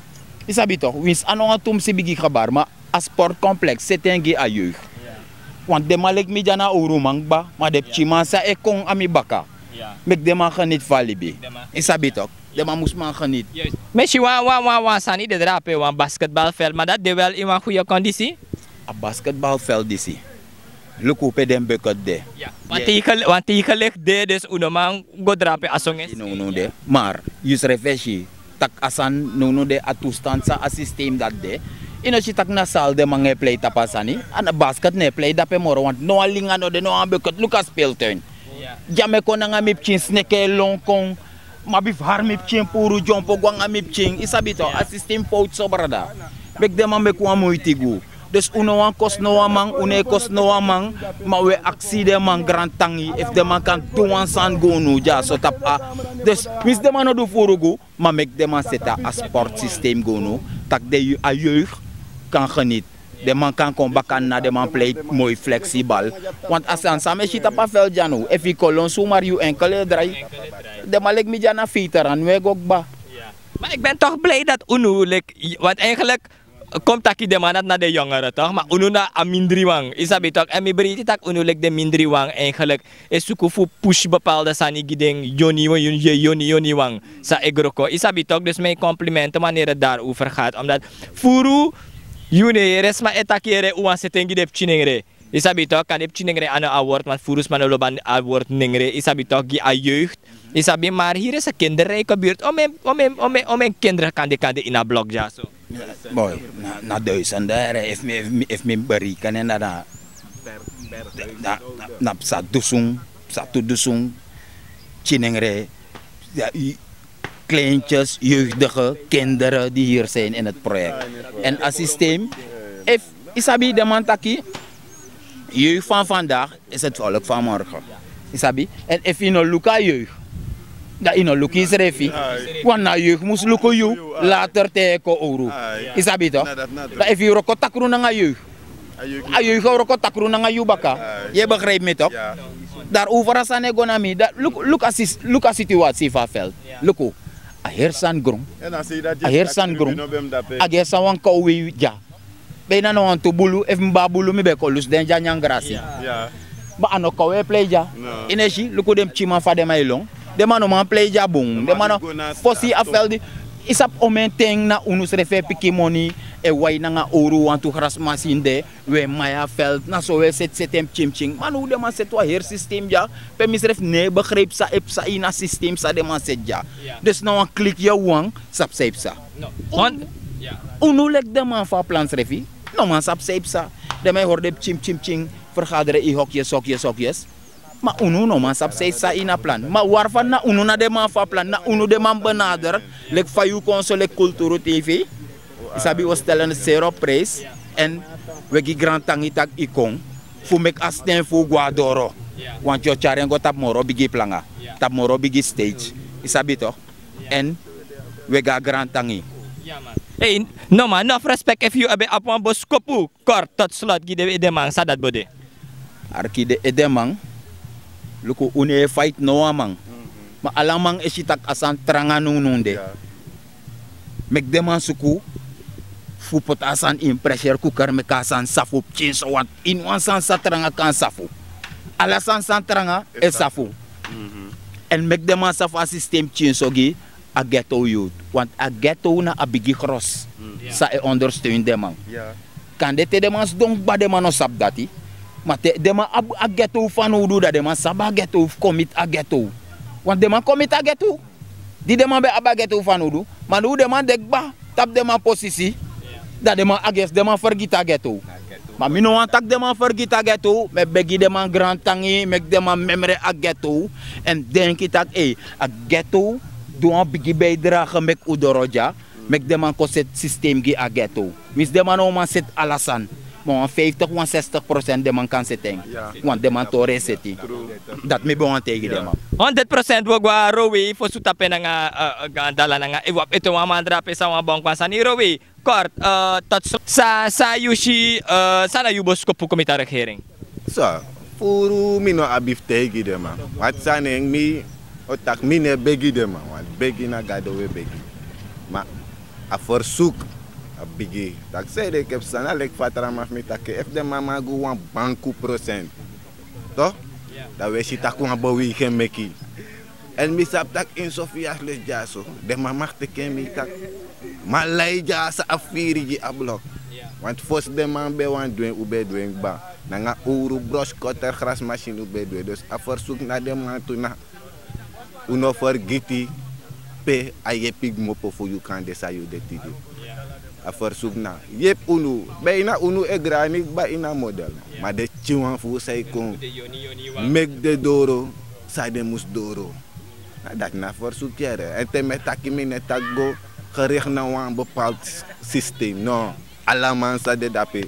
Yu sabi toch, winsi a no wan tumsi bigi gebaar, ma a sportcomplex seti en gi a jeugd. Want den man leki mi dya na owru man kba, ma den pikinman san e kon a mi baka, meki den man geniet fu a libi. Yu sabi toch, den man mus man geniet. Mi e si wan, wan, wan, wan sani de drape, wan basketbalveld, ma dati de wel ini wan goede kondisi. A basketbalveld disi, luku pe den bucket de. Wan tegel, wan tegellicht de, dus un no man go drape a song esi. Nownow de. Maar yu srefi e si taki a sani nownow de, a toestand san a systeem dati de. Yu no si taki na sal den man e plei tapu a sani, a na basket no e plei dape moro, want no wan linga no de, no wan bucket, luku a speeltuin. Dya mi e kon nanga mi pikin sneki e lon kon. Mi abi fu hari mi pikin puru dyompo go nanga mi pikin. Yu sabi toch, a systeem fout so, brada. Meki den man meki wan muiti go. Dus un no wani kosi no wan man, un no e kosi no wan man. Ma un e aksi den man grantangi efu den man kan du wan sani gi unu dyaso tapu a. Dus winsi den man no du furu go, ma meki den man seti a sportsysteem gi unu, taki den, a jeugd kan geniet. Den man kan kon baka na den man plei moi fleksibel. Want a sani san mi e si tapu a veld dya now, efu yu kon lon sumari, yu enkel e drai. Den man leki mi dya na veteran, no e go kba. Maar ik ben toch blij dat unu, like, want eigenlijk, kon mi taki den man dati na den jongeren toch, maar unu na a mindri wan. Yu sabi toch, en mi breiti taki unu leki den mindri wan eigenlijk e suku fu push bepaalde sani gi den yoni, yoni, yoni, yoni wan san e gro kon. Yu sabi toch, dus mijn complimenten wanneer het daarover gaat, omdat furu, yu no yere sma e taki here, un wani seti en gi den pikinengre. Yu sabi toch, kande pikinengre a no a woord, want furu sma no lobi a woord nengre. Yu sabi toch, gi a jeugd. Yu sabi, maar hier is een kinderrijke buurt. Omeni, omeni, omeni, omeni kinderen kande, kande ini a blok dyaso. Boy, na, na duizenden, hè. Efu mi, efu mi, efu mi bereken en dan na, na, na, na psa dusun, psa tu dusun, pikinengre, ja, i-, kleintjes, jeugdige kinderen die hier zijn in het project. En a systeem, efu, yu sabi, den man taki, jeugd van vandaag is het volk van morgen. Yu sabi? En efu yu no luku a jeugd, dan yu no luku yusrefi. Want na a jeugd mus luku yu later te yu e kon owru. Yu sabi toch? Dan efu yu wroko takru nanga jeugd, a jeugd o wroko takru nanga yu baka. Yu e begrijp mi toch? Daarover a sani e go na mi. Dan luku, luku a sis-, luku a situatie fu a veld. Luku. A heri sani grun. A heri sani grun. A gi en san wan kow wei dya. Bijna na wantu bulu, efu mi ben abi bulu, mi ben kon lusu den dya nyan grasi. Ma a no kow e plei dya. Yu no e si, luku den pikinman fa den man e lon. Den man no man plei dya bun. Den man no, fosi a veld, yu sabi omeni ten na unu srefi e piki moni, e wai nanga owru wantu grasmasin de, un e mai a veld, na so un e seti seti en pikin pikin. Ma now den man seti wan heri systeem dya, pe mi srefi no e begrijp san e psa ini a systeem san den man seti dya. Dus na wan klik yu wawan sabi san e psa. Unu leki den man fu a plan srefi, no man sabi san e psa. Den man e hori den pikin pikin pikin, Fergadre yu hokjes hokjes hokjes. Ma unu no man sabi san yu san ini a plan, ma wari fa na unu na den man fu a plan, na unu den man benader. Leki fa yu kon so leki kulturu tv, yu sabi wi o stelen sero prijs. Èn wi e gi grantangi tak' yu kon fu meki a sten fu wi go na doro. Wanti yu o tyari en go tapu moro bigi planga, tapu moro bigi stage, yu sabi tok'. Èn wi e gi a grantangi. Ei, no man, nofu respek efu yu abi wan boskopu kort tot slot gi den edeman san dati bo de. Arki den edeman, luku, un no e faiti no wan man. Ma ala man e si tak' a sani tranga nownow de. Meki den man suku fu poti a sani ini pressure cooker meki a sani safu pikinso, want ini wan sani san tranga kan safu. Ala sani san tranga e safu. Èn meki den man safu a sistem pikinso gi a ghetto youth, want a ghetto na a bigi gros san e ondersteun den man. Kande te den man sidon kba den man no sabi dati. Ma te den man abi a ghetto fanowdu, dan den man sabi a ghetto fu komiti a ghetto. Want den man komiti a ghetto. Di den man ben abi a ghetto fanowdu, ma now den man de kba tapu den man posisi. Dan den man, a gesi den man fergiti a ghetto. Ma mi no wani tak' den man fergiti a ghetto, mi e begi den man grantangi meki den man memre a ghetto. Èn denki tak' ei, a ghetto du wan bigi bijdrage meki un doro dya. Meki den man kon seti sistem gi a ghetto. Winsi den man no man seti ala sani, ma wan fiftig wan sestig prosent den man kan seti en. Want den man tori e seti. Dati mi ben wani taigi den man. Honderd prosent wi o go na rowei fosi un tapu en nanga gandala nanga efu wi abi ete wan man drape san wan bon kon a sani rowei. Kort, tot slot san yu si, san na yu boskopu kon miti a regering? So, furu mi no abi fu taigi den man. Wat sani en mi o taki, mi no e begi den man, want begi na gado wi e begi. Ma a fersuku a bigi. Taki san ede kepu san na leki fa tra man fu mi taki, efu den man man gi wan banku prosent, to, dan wi e si taki wan beweging meki. Èn mi sabi taki ini sofi yari lesi dyaso den man mag teki en mi taki, man lai dyaso a firi gi a blok. Want fosi den man ben wani du en un ben du en kba. Nanga owru broskoter grasmasini un ben du en. Dus a fersuku na den man tu na un no fergiti pe a yepi kmopo fu yu kan de san yu de tide. A fersuku na yepi unu, ben ini a unu e grani kba ini a model. Ma den pikinwan fu un san e kon meki den doro san den mus doro. Na dati na a fersuku yere. Èn te mi e taki mi no e taki go gerich na wan bepaldi sistem, no. Ala man san de dape,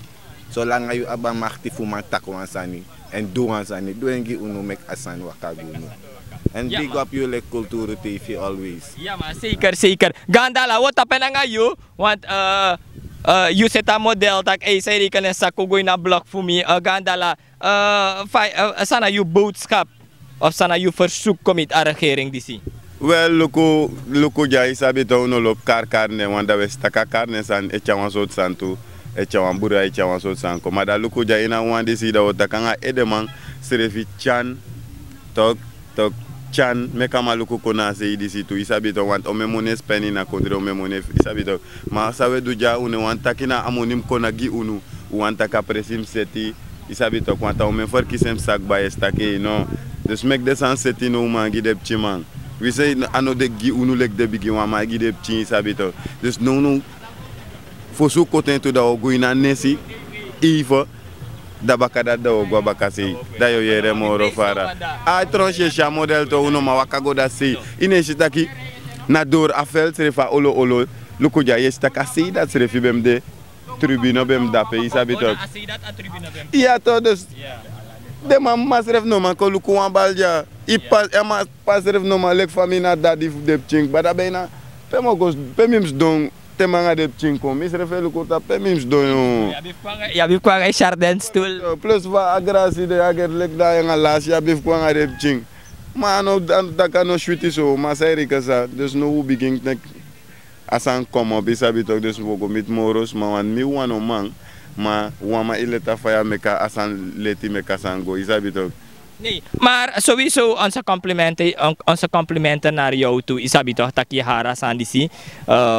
solanga yu abi a makti fu man taki wan sani èn du wan sani, du en gi unu meki a sani waka gi unu. Èn bigi op yu leki kulturu tv always. Ya man, seker seker. Gandala wi o tapu en nanga yu. Want yu seti a model taki ei san e reken en saki o go ini a blok fu mi. Gandala, san na yu boodskap of san na yu fersuku kon miti a regering disi? Wel, luku dya, yu sabi tok', un no lobi karkari nen wan, dan wi e si tak' a kari nen sani e tyari wan sortu sani tu, e tyari wan buru, e tyari wan sortu sani kon. Ma dan luku dya ini a wan disi, dan wi o taki nanga edeman srefi, tyan, tok' tok' tyan, meki a man luku kon na a sei disi tu, yu sabi tok', want omen moni e spen ini a kondre, omen moni e, yu sabi tok'. Ma san wi e du dya, un no wani taki na a moni mus kon na gi unu. Un wani taki a presi mus seti, yu sabi tok', want a omen ferkisi en mus sa kba, yu e si taki ei no. Dus meki den sani seti now man gi den pikinman. Wi sei a no de gi unu leki den bigiwan, ma gi den pikin, yu sabi tok'. Dus nownow fosi un koti en tu, dan wi o go ini a nesi, eive, dan baka dati dan wi o go na baka sei, dan yu o yere moro fara. A tronsi e si a model tu, un no man waka go dati sei. Yu no e si taki na dori a fel srefi a olo olo. Luku dya, yu e si tak' a sei dati srefi ben mus de, tribune ben mus de ape, yu sabi tok'. Ya tok', dus den man, mama srefi no man kon luku wan bal dya. Yu pasi, a man pasi srefi no man leki fa mi na dadi fu den pikin kba, dan ben na pe mi o go, pe mi mus sidon te mi nanga den pikin kon, mi srefi e luku tapu pe mi mus sidon. Yu abi fu kon nanga yu sardenstul. Plus fa a grasi de, a geri leki dan nanga lasi, yu abi fu kon nanga den pikin. Ma a no, a no taki a no switi so, ma san yu reken san, dus now un bigin meki a sani komopo, yu sabi tok', dus wi o go miti moro sma, want mi wan no man, ma wan man e leti a faya meki a sani leti meki a sani go, yu sabi tok'. Nee, maar sowieso onze complimenten, on-, onze complimenten naar jou toe, yu sabi tok', taki yu hari a sani disi.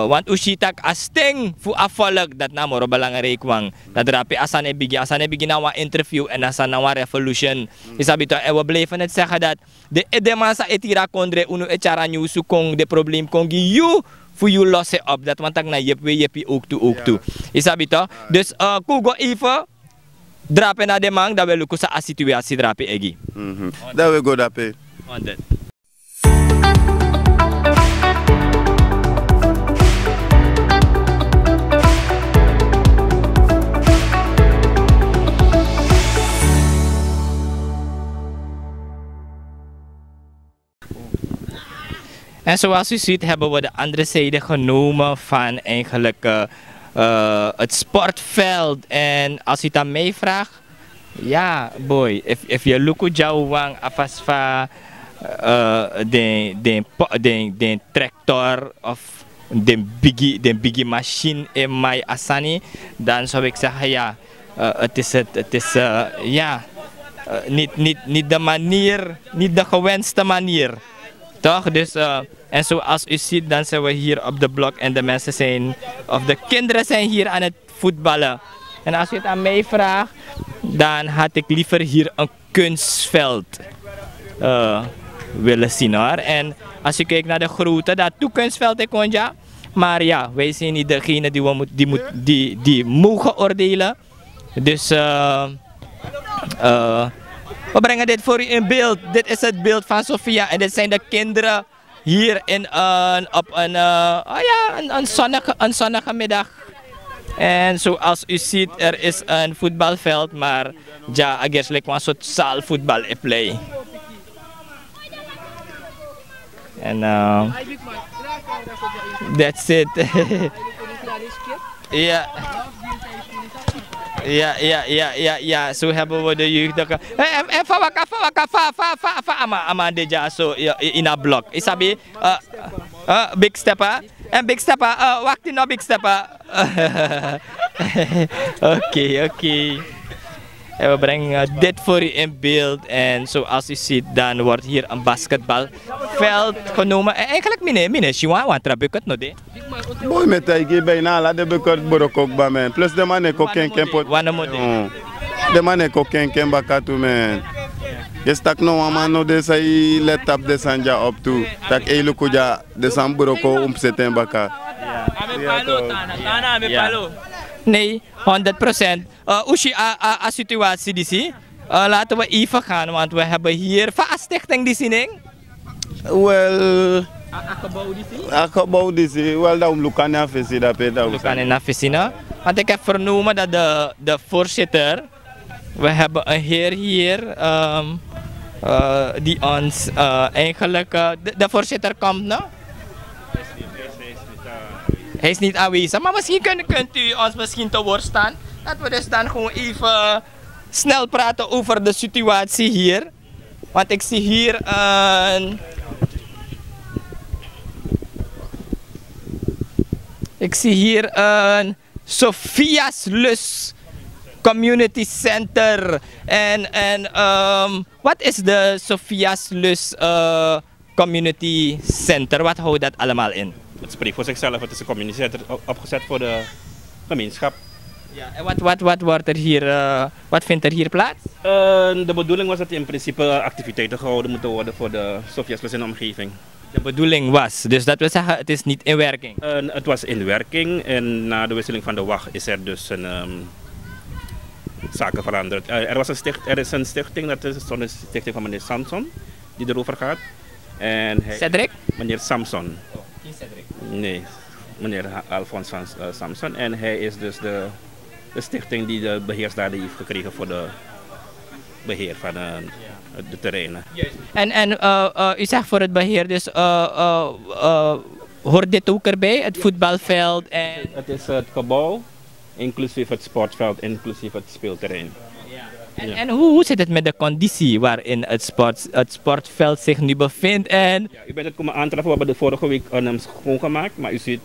Want un si tak' a sten fu a volk, dati na a moro belangrijk wan. Na drape a sani e bigin, a sani e bigin na wan interview èn a sani na wan revolution. Yu sabi tok', en we blijven het zeggen dat den edeman san e tiri a kondre, unu e tyari a nyunsu kon, den problem kon gi yu, fu yu los en op. Dati wani taki na yepi wi e yepi owktu owktu. Yu sabi tok'. Dus kon un go eive drape na den man, dan we luku san a situasi drape egi. Mhm. Dan we go dape. En zoals u ziet hebben we de andere zijde genomen van eigenlijk eh, eh, het sportveld. En als u het aan mij vraagt, ja, boy, if, if you look at Jawang, afasfa, eh, den, den, po- den, den tractor of den bigi, den bigi machine in mij asani, dan zou ik zeggen, ja, eh, het is het, het is, eh, ja, eh, niet, niet, niet de manier, niet de gewenste manier. Toch? Dus, eh, en zoals u ziet, dan zijn we hier op de blok en de mensen zijn, of de kinderen zijn hier aan het voetballen. En als u het aan mij vraagt, dan had ik liever hier een kunstveld eh, willen zien, hoor. En als u kijkt naar de grootte, dat toekomstveld ik woon, ja. Maar ja, wij zijn niet degene die, we moet, die, moet, die, die mogen oordelen. Dus eh, eh, we brengen dit voor u in beeld. Dit is het beeld van Sofia. En dit zijn de kinderen hier in een, op een, eh, oh ja, een, een, zonnige, een zonnige middag. En zoals u ziet, er is een voetbalveld, maar ja, a gersi leki wan sort zaalvoetbal e play. En eh, that's it. Ja. Ja, ja, ja, ja, ja. Zo hebben we de jeugd. Hé, hé, hé, fa waka, fa waka, fa, fa, fa, fa, ama, ama, de ja, zo, ja, in a blok. Isabi, eh, eh, big step, hè? En big step, hè? Eh, wakti no big step, hè? Oké, oké. En we brengen dit voor u in beeld. En zoals u ziet, dan wordt hier een basketbalveld genomen. En eigenlijk, mine, mine, si wan, wan tra bucket no de. Boi, mi e taigi yu, bijna ala den bucket broko kba, man. Plus den man e kon kenken poti. Wan no more de. Mm. Den man e kon kenken baka tu, man. Yu e si taki no wan man no de san e let tapu den sani dya op tu. Taki ei luku dya, den sani broko, un mus seti en baka. Nei, honderd procent. Eh, un si a, a, a situatie disi. Eh, laten we even gaan, want we hebben hier fa a stichting disi nen. Wel, a, a gebouw disi? A gebouw disi, wel, dan un mus luku na fesi, dan pe dan un luku na fesi, no? Want ik heb vernomen dat de, de voorzitter, we hebben een heer hier, ehm, eh, die ons eh, eigenlijk, eh, de, de voorzitter komt, no? Hij is niet aanwezig, maar misschien kunt, kunt u ons misschien te woord staan. Dat we dus dan gewoon even snel praten over de situatie hier. Want ik zie hier een, ik zie hier een Sophia's Lust Community Center. En, en ehm, wat is de Sophia's Lust eh, Community Center? Wat houdt dat allemaal in? Het spreekt voor zichzelf. Het is een community center op- opgezet voor de gemeenschap. Ja, en wat, wat, wat wordt er hier, eh, wat vindt er hier plaats? Eh, de bedoeling was dat er in principe activiteiten gehouden moeten worden voor de Sophia's Lust in de omgeving. De bedoeling was, dus dat wil zeggen, het is niet in werking? Eh, het was in werking en na de wisseling van de wacht is er dus een ehm, zaken veranderd. Eh, er, was een sticht, er is een stichting, dat is een stichting van meneer Samson, die erover gaat. En hij, Cedric? Meneer Samson. Nee, meneer Ha- Alfons van eh, Samson. En hij is dus de, de stichting die de beheersdaden heeft gekregen voor de beheer van eh, de terreinen. En, en eh, eh, u zegt voor het beheer, dus eh, eh, eh, hoort dit ook erbij, het voetbalveld en Het is het gebouw, inclusief het sportveld, inclusief het speelterrein. En, en hoe, hoe zit het met de conditie waarin het, sport, het sportveld zich nu bevindt? En Ja, u bent het komen aantraffen. We hebben de vorige week een um, schoongemaakt. Maar u ziet,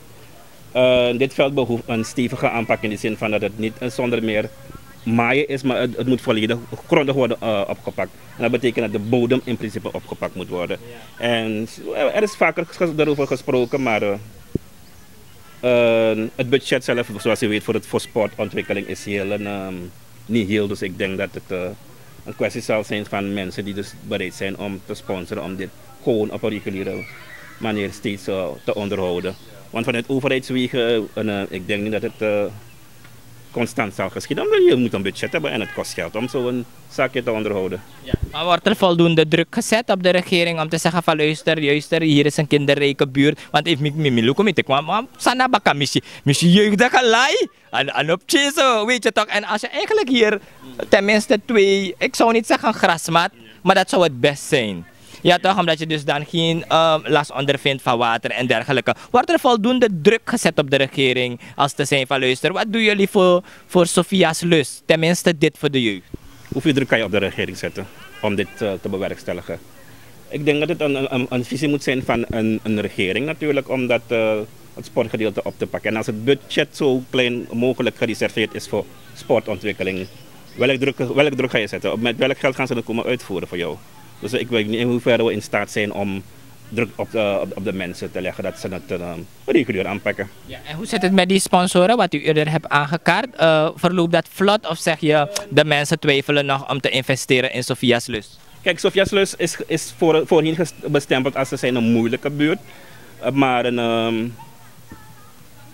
eh, dit veld behoeft een stevige aanpak in de zin van dat het niet een zonder meer maaien is, maar het, het moet volledig grondig worden eh, opgepakt. En dat betekent dat de bodem in principe opgepakt moet worden. En er is vaker ges- daarover gesproken, maar eh, Eh, het budget zelf, zoals je weet, voor, het, voor sportontwikkeling is heel een, ehm, niet heel. Dus ik denk dat het eh, een kwestie zal zijn van mensen die dus bereid zijn om te sponsoren om dit gewoon op een reguliere manier steeds eh, te onderhouden. Want vanuit overheidswegen, eh, ik denk niet dat het eh, constant zal geschieden. Omdat je moet een budget hebben en het kost geld om zo'n zaakje te onderhouden. Ja. Maar wordt er voldoende druk gezet op de regering om te zeggen van: luister, luister, hier is een kinderrijke buurt? Want if mi mi mi luku mi te kwam, maar sana baka misi, misi jeugdige lai. En, en op zo, weet je toch. En als je eigenlijk hier tenminste twee, ik zou niet zeggen grasmat, maar dat zou het best zijn. Ja, toch, omdat je dus dan geen ehm, last ondervindt van water en dergelijke. Wordt er voldoende druk gezet op de regering als te zijn van: luister, wat doen jullie voor, voor Sophia's lust? Tenminste, dit voor de jeugd. Hoeveel druk kan je op de regering zetten om dit eh, te bewerkstelligen? Ik denk dat het een, een, een visie moet zijn van een, een regering natuurlijk, om dat, eh, het sportgedeelte op te pakken. En als het budget zo klein mogelijk gereserveerd is voor sportontwikkeling, welk druk, welk druk ga je zetten? Met welk geld gaan ze dat komen uitvoeren voor jou? Dus ik weet niet in hoeverre we in staat zijn om druk op de, op, op de mensen te leggen dat ze het eh, regulier aanpakken. Ja, en hoe zit het met die sponsoren, wat u eerder hebt aangekaart? Eh, verloopt dat vlot of zeg je, de mensen twijfelen nog om te investeren in Sophia's Lust? Kijk, Sophia's Lust is, is voor, voorheen ges- bestempeld als ze zijn een moeilijke buurt. Eh, maar een, ehm,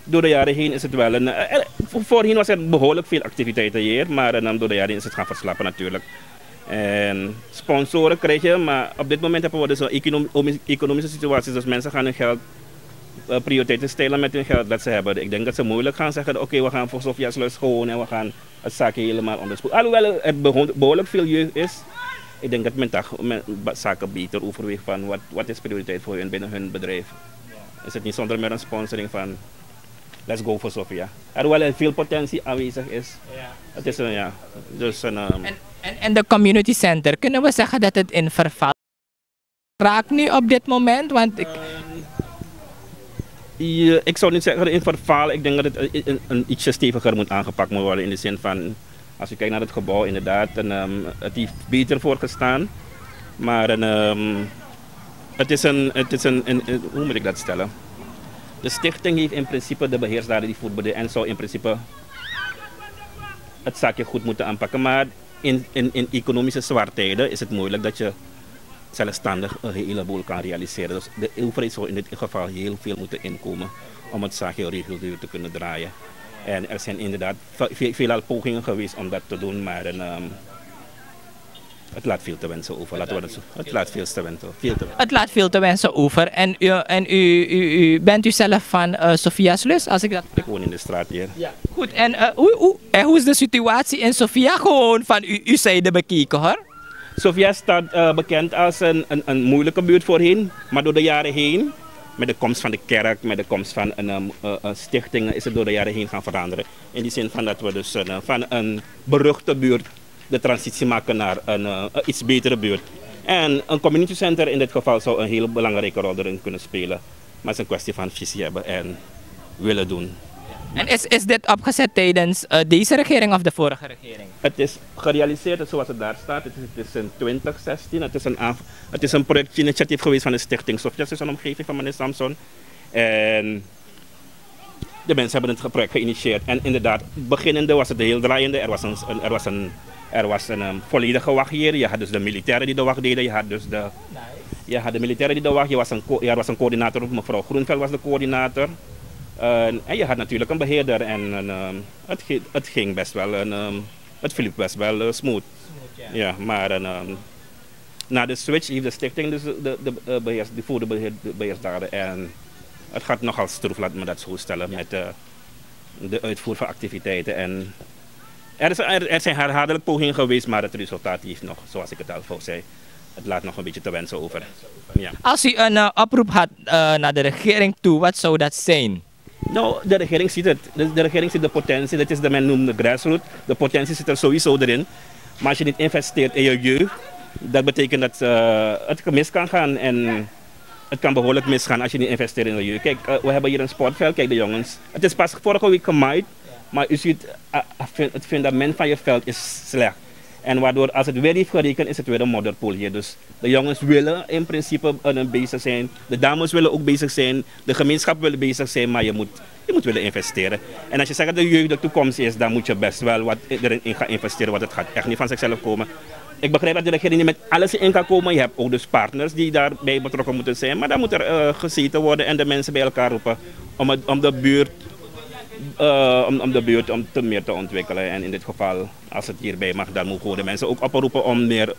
door de jaren heen is het wel een. Eh, er- vo- voorheen was er behoorlijk veel activiteiten hier, maar eh, door de jaren heen is het gaan verslappen natuurlijk. En sponsoren krijg je, maar op dit moment hebben we dus een econom- economische situatie. Dus mensen gaan hun geld, eh, prioriteiten stellen met hun geld dat ze hebben. Ik denk dat ze moeilijk gaan zeggen: oké, we gaan voor Sophia's Lust gewoon en we gaan het zaakje helemaal onderspoelen. Alhoewel er beho- behoorlijk veel jeugd is, ik denk dat men toch men ba- zaken beter overweegt van wat, wat is prioriteit voor hun binnen hun bedrijf. Is het niet zonder meer een sponsoring van: let's go for Sophia? Alhoewel er veel potentie aanwezig is. Het is een, ja, dus een. Ehm, En, en, en de community center, kunnen we zeggen dat het in verval raakt nu op dit moment? Want ik, Ehm, je- ik zou niet zeggen in verval. Ik denk dat het een, een, een ietsje steviger moet aangepakt moet worden. In de zin van, als u kijkt naar het gebouw, inderdaad, en, ehm, het heeft beter voorgestaan. Maar en, ehm, het is, een, het is een, een, een- hoe moet ik dat stellen? De stichting heeft in principe de beheersdaden die voor de en zou in principe het zaakje goed moeten aanpakken. Maar in, in, in economische zwartijden is het moeilijk dat je zelfstandig een heleboel kan realiseren. Dus de overheid zou in dit geval heel veel moeten inkomen om het zaakje regulier te kunnen draaien. En er zijn inderdaad ve- ve- veelal pogingen geweest om dat te doen, maar en, ehm, het laat veel te wensen over. Laten we het, zo- het laat veel te wensen, veel te wensen. Het laat veel te wensen over. En, u, en u, u, u, bent u zelf van eh, Sophia's Lust, als ik dat Ik woon in de straat hier. Ja. Goed, en, eh, hoe, hoe, en hoe is de situatie in Sophia? Gewoon van u, u zijde bekeken, hoor. Sofia staat eh, bekend als een, een, een moeilijke buurt voorheen, maar door de jaren heen, met de komst van de kerk, met de komst van een, ehm, eh, eh, stichtingen, is het door de jaren heen gaan veranderen. In die zin van dat we dus eh, van een beruchte buurt de transitie maken naar een, eh, een iets betere buurt. En een community center in dit geval zou een heel belangrijke rol erin kunnen spelen. Maar het is een kwestie van visie hebben en willen doen. En is, is dit opgezet tijdens eh, deze regering of de vorige regering? Het is gerealiseerd zoals het daar staat. Het is, het is in twintig zestien. Het is een, aanv- het is een projectinitiatief geweest van de stichting Sofia, is een omgeving van meneer Samson. En de mensen hebben het ge- project geïnitieerd. En inderdaad, beginnende was het heel draaiende. Er was een, een- er was een, er was een ehm, volledige wacht hier. Je had dus de militairen die de wacht deden. Je had dus de, je had de militairen die de wacht. Je was een, co- er was een coördinator, mevrouw Groenveld was de coördinator. Eh, en je had natuurlijk een beheerder. En een, ehm, het, ge- het ging best wel, een, ehm, het verliep best wel eh, smooth. Ja, maar een, ehm, na de switch heeft de stichting dus de, de, de, beheers, de voerde beheer, de beheersdaden. En het gaat nogal stroef, laat me dat zo stellen, met eh, de uitvoer van activiteiten. En er, is, er, er zijn herhaaldelijk pogingen geweest, maar het resultaat heeft nog, zoals ik het al voor zei, het laat nog een beetje te wensen over. Ja. Als u een eh, oproep had eh, naar de regering toe, wat zou dat zijn? Nou, de regering ziet het. De, de regering ziet de potentie. Dat is de men noemt de grassroots. De potentie zit er sowieso erin. Maar als je niet investeert in je jeugd, dat betekent dat eh, het mis kan gaan. En het kan behoorlijk misgaan als je niet investeert in je jeugd. Kijk, eh, we hebben hier een sportveld. Kijk, de jongens. Het is pas vorige week gemaaid. Maar u ziet, eh, eh, fun- het fundament van je veld is slecht. En waardoor, als het weer heeft geregend, is het weer een modderpoel hier. Dus de jongens willen in principe eh, bezig zijn. De dames willen ook bezig zijn. De gemeenschap wil bezig zijn, maar je moet, je moet willen investeren. En als je zegt dat de jeugd de toekomst is, dan moet je best wel wat erin in gaan investeren, want het gaat echt niet van zichzelf komen. Ik begrijp dat de regering niet met alles in kan komen. Je hebt ook dus partners die daarbij betrokken moeten zijn. Maar dan moet er eh, gezeten worden en de mensen bij elkaar roepen om, het, om de buurt eh, om, om de buurt om te meer te ontwikkelen. En in dit geval, als het hierbij mag, dan mogen we de mensen ook oproepen om meer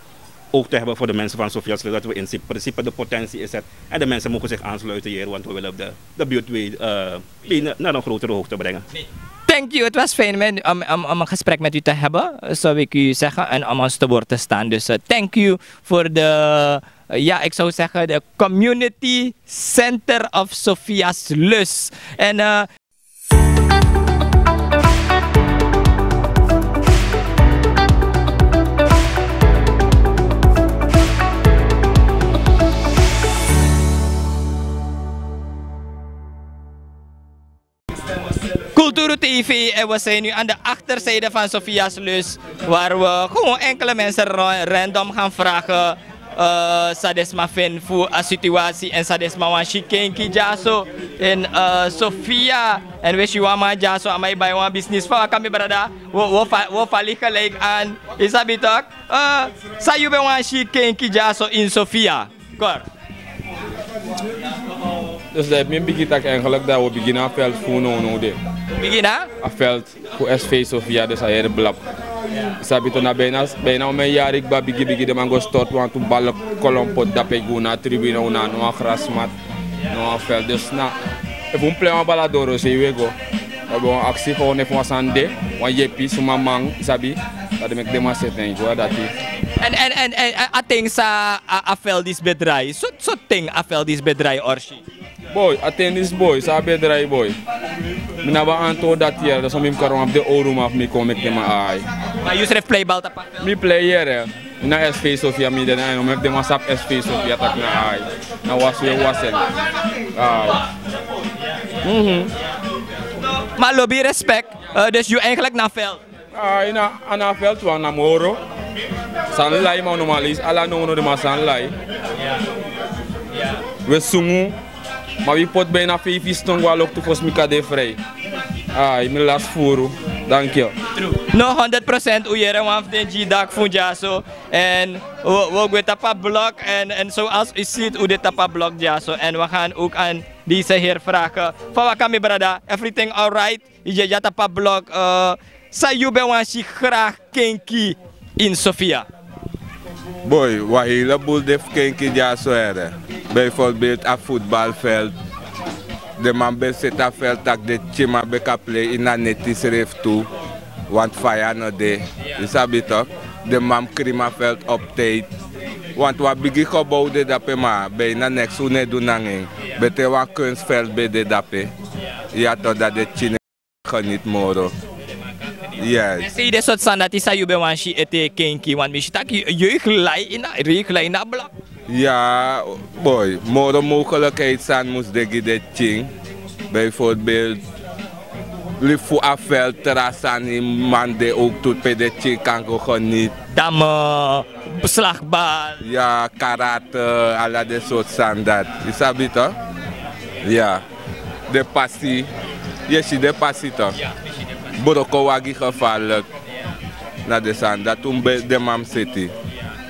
oog te hebben voor de mensen van Sophiasluis, dat we in principe de potentie inzetten. En de mensen mogen zich aansluiten hier, want we willen de, de buurt weer, eh, weer naar een grotere hoogte brengen. Thank you. Het was fijn om, om, om een gesprek met u te hebben, zou ik u zeggen, en om ons te woord te staan. Dus, eh, thank you voor de, eh, ja, ik zou zeggen, de Community Center of Sophiasluis. En, eh, Kulturu T V, en we zijn nu aan de achterzijde van Sophiasluis, waar we gewoon enkele mensen ra-, random gaan vragen, eh, san den sma feni fu a situatie en san den sma wani si kenki dyaso in, eh, Sophia. En wi si wan man dyaso, a man e bai wan business. Fa waka, mi brada, wi o, wi o fa-, wi o fali gelijk aan. I sabi toch? Eh, san yu ben wani si kenki dyaso in Sophia? Kort. Dus dan mi bigin taki eigenlijk dan wi o bigin na a veld fu nownow de. Bigin na? A veld fu S V Sophia, dus a heri blok. I sabi toch, na bijna, bijna omeni yari kba bigi bigi den man go stort wantu bal, kolom poti dape gi unu na tribune, unu no abi wan grasmat, no wan veld. Dus na, efu un play wan bal a doro sei wi e go. Wi abi wan aksi gewoon efu wan sani de, wan yepi, suma man, i sabi, dan den meki den man seti en go dati. En, en, en, en a, a ten san a, a veld disi ben drai, so, so ten a veld disi ben drai, Orsi? Boi, a ten disi boi, san a ben drai boi. Mi no abi antwoord dati yere, dan so mi mus kari wan fu den owru man fu mi kon meki den man ai. Ma yu srefi play bal tapu a veld? Mi play yere. Na S V Sophia mi de, na no meki den man sabi S V Sophia taki na ai. Na wasi wi e wasi en. Ai. Mhm. Ma lobi, respect, eh, dus yu eigenlijk na veld? Ai, na, a na veld wan na moro. Sani lai, ma normalis, ala nownow den man sani lai. Wi e sungu, ma wi poti bijna feifi ston go a loktu fosi mi kan de vrij. Ai, mi lasi furu. Danki. No, honderd procent, un yere wan fu den gi dak fu un dyaso. En wi, wi o gwe tapu a blok. En, en zoals u ziet, un de tapu a blok dyaso. En we gaan ook aan deze heer vragen. Fa waka, mi brada, everything alright? Yu de dya tapu a blok, eh, san yu ben wani si graag kenki in Sophia? Boi, wan heleboel de fu kenki dyaso, here. Bijvoorbeeld a voetbalveld. Den man ben seti a veld taki den pikinman ben kan play ini a neti srefi tu. Want faya no de. Yu sabi toch? Den man mus krimi a veld op tijd. Want wan bigi gebouw de dape, ma bijna neks un no e du nanga en. Beter wan kunstveld ben de dape. Ya toch, dan den pikin geniet moro. Yes. San yu de sortu sani dati san yu ben wani si ete kenki, want mi si taki yu, yu e glij ini a, yu e glij ini a blok. Ya, boi, moro mogelijkheid sani mus de gi den pikin. Bijvoorbeeld, libi fu a veld, tra sani man de ook tu pe den pikin kan go geniet. Dame, slagbal. Ya, karate, ala den sortu sani dati. Yu sabi toch? Ya. Den pasi, yu e si den pasi toch? Broko wagi gevaarlijk. Na den sani dati un ben, den man mus seti.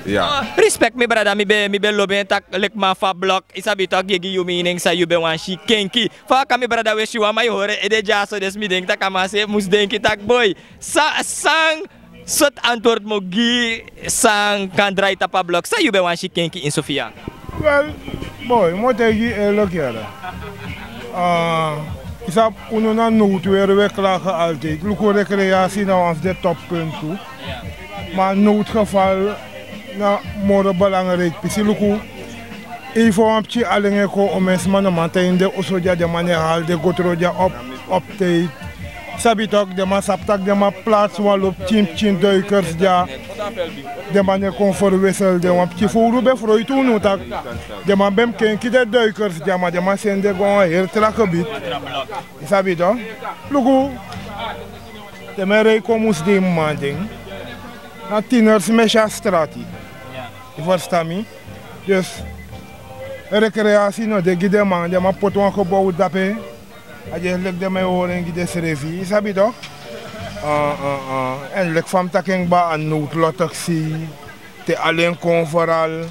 Ya. Ah, respect, mi brada, mi ben, mi ben lobi en taki leki man fu a blok, yu sabi toch, gi, gi yu mening san yu ben wani si kenki. Fa waka, mi brada, wi e si wan man e hori en ede dyaso, dus mi denki taki a man srefi mus denki taki boi, san, san sortu antwoord mi o gi san kan drai tapu a blok, san yu ben wani si kenki in Sophia? Wel, boi, mi o taigi yu eerlijk, yere. Ah, yu sabi, unu na noodweer, wi e klagen altijd. Luku, recreatie na wan fu den toppunt tu. Ma noodgeval na moro belangrijk pisi. Luku, efu wan pikin alen e kon, omen sma no man tan ini den oso dya, den man e hali den go tron dya op, op tijd. Sabi toch, den man sabi taki den man plaats wan lo pikin pikin duikers dya. Den man e kon verwissel den. Wan pikin fowru ben froiti unu taki den man ben mus kenki den duikers dya, ma den man seni den go a wan heri tra gebied. Yu sabi toch? Luku, te mi e rei kon musdei mamanten, na tieners mi e si a strati. Yu ferstan mi? Dus recreatie no de gi den man, den man poti wan gebouw dape. A dye leki den man e hori en gi densrefi, yu sabi toch? Ah, ah, ah. En leki fa mi taki en kba, a noodlottig si, te alen kon overal.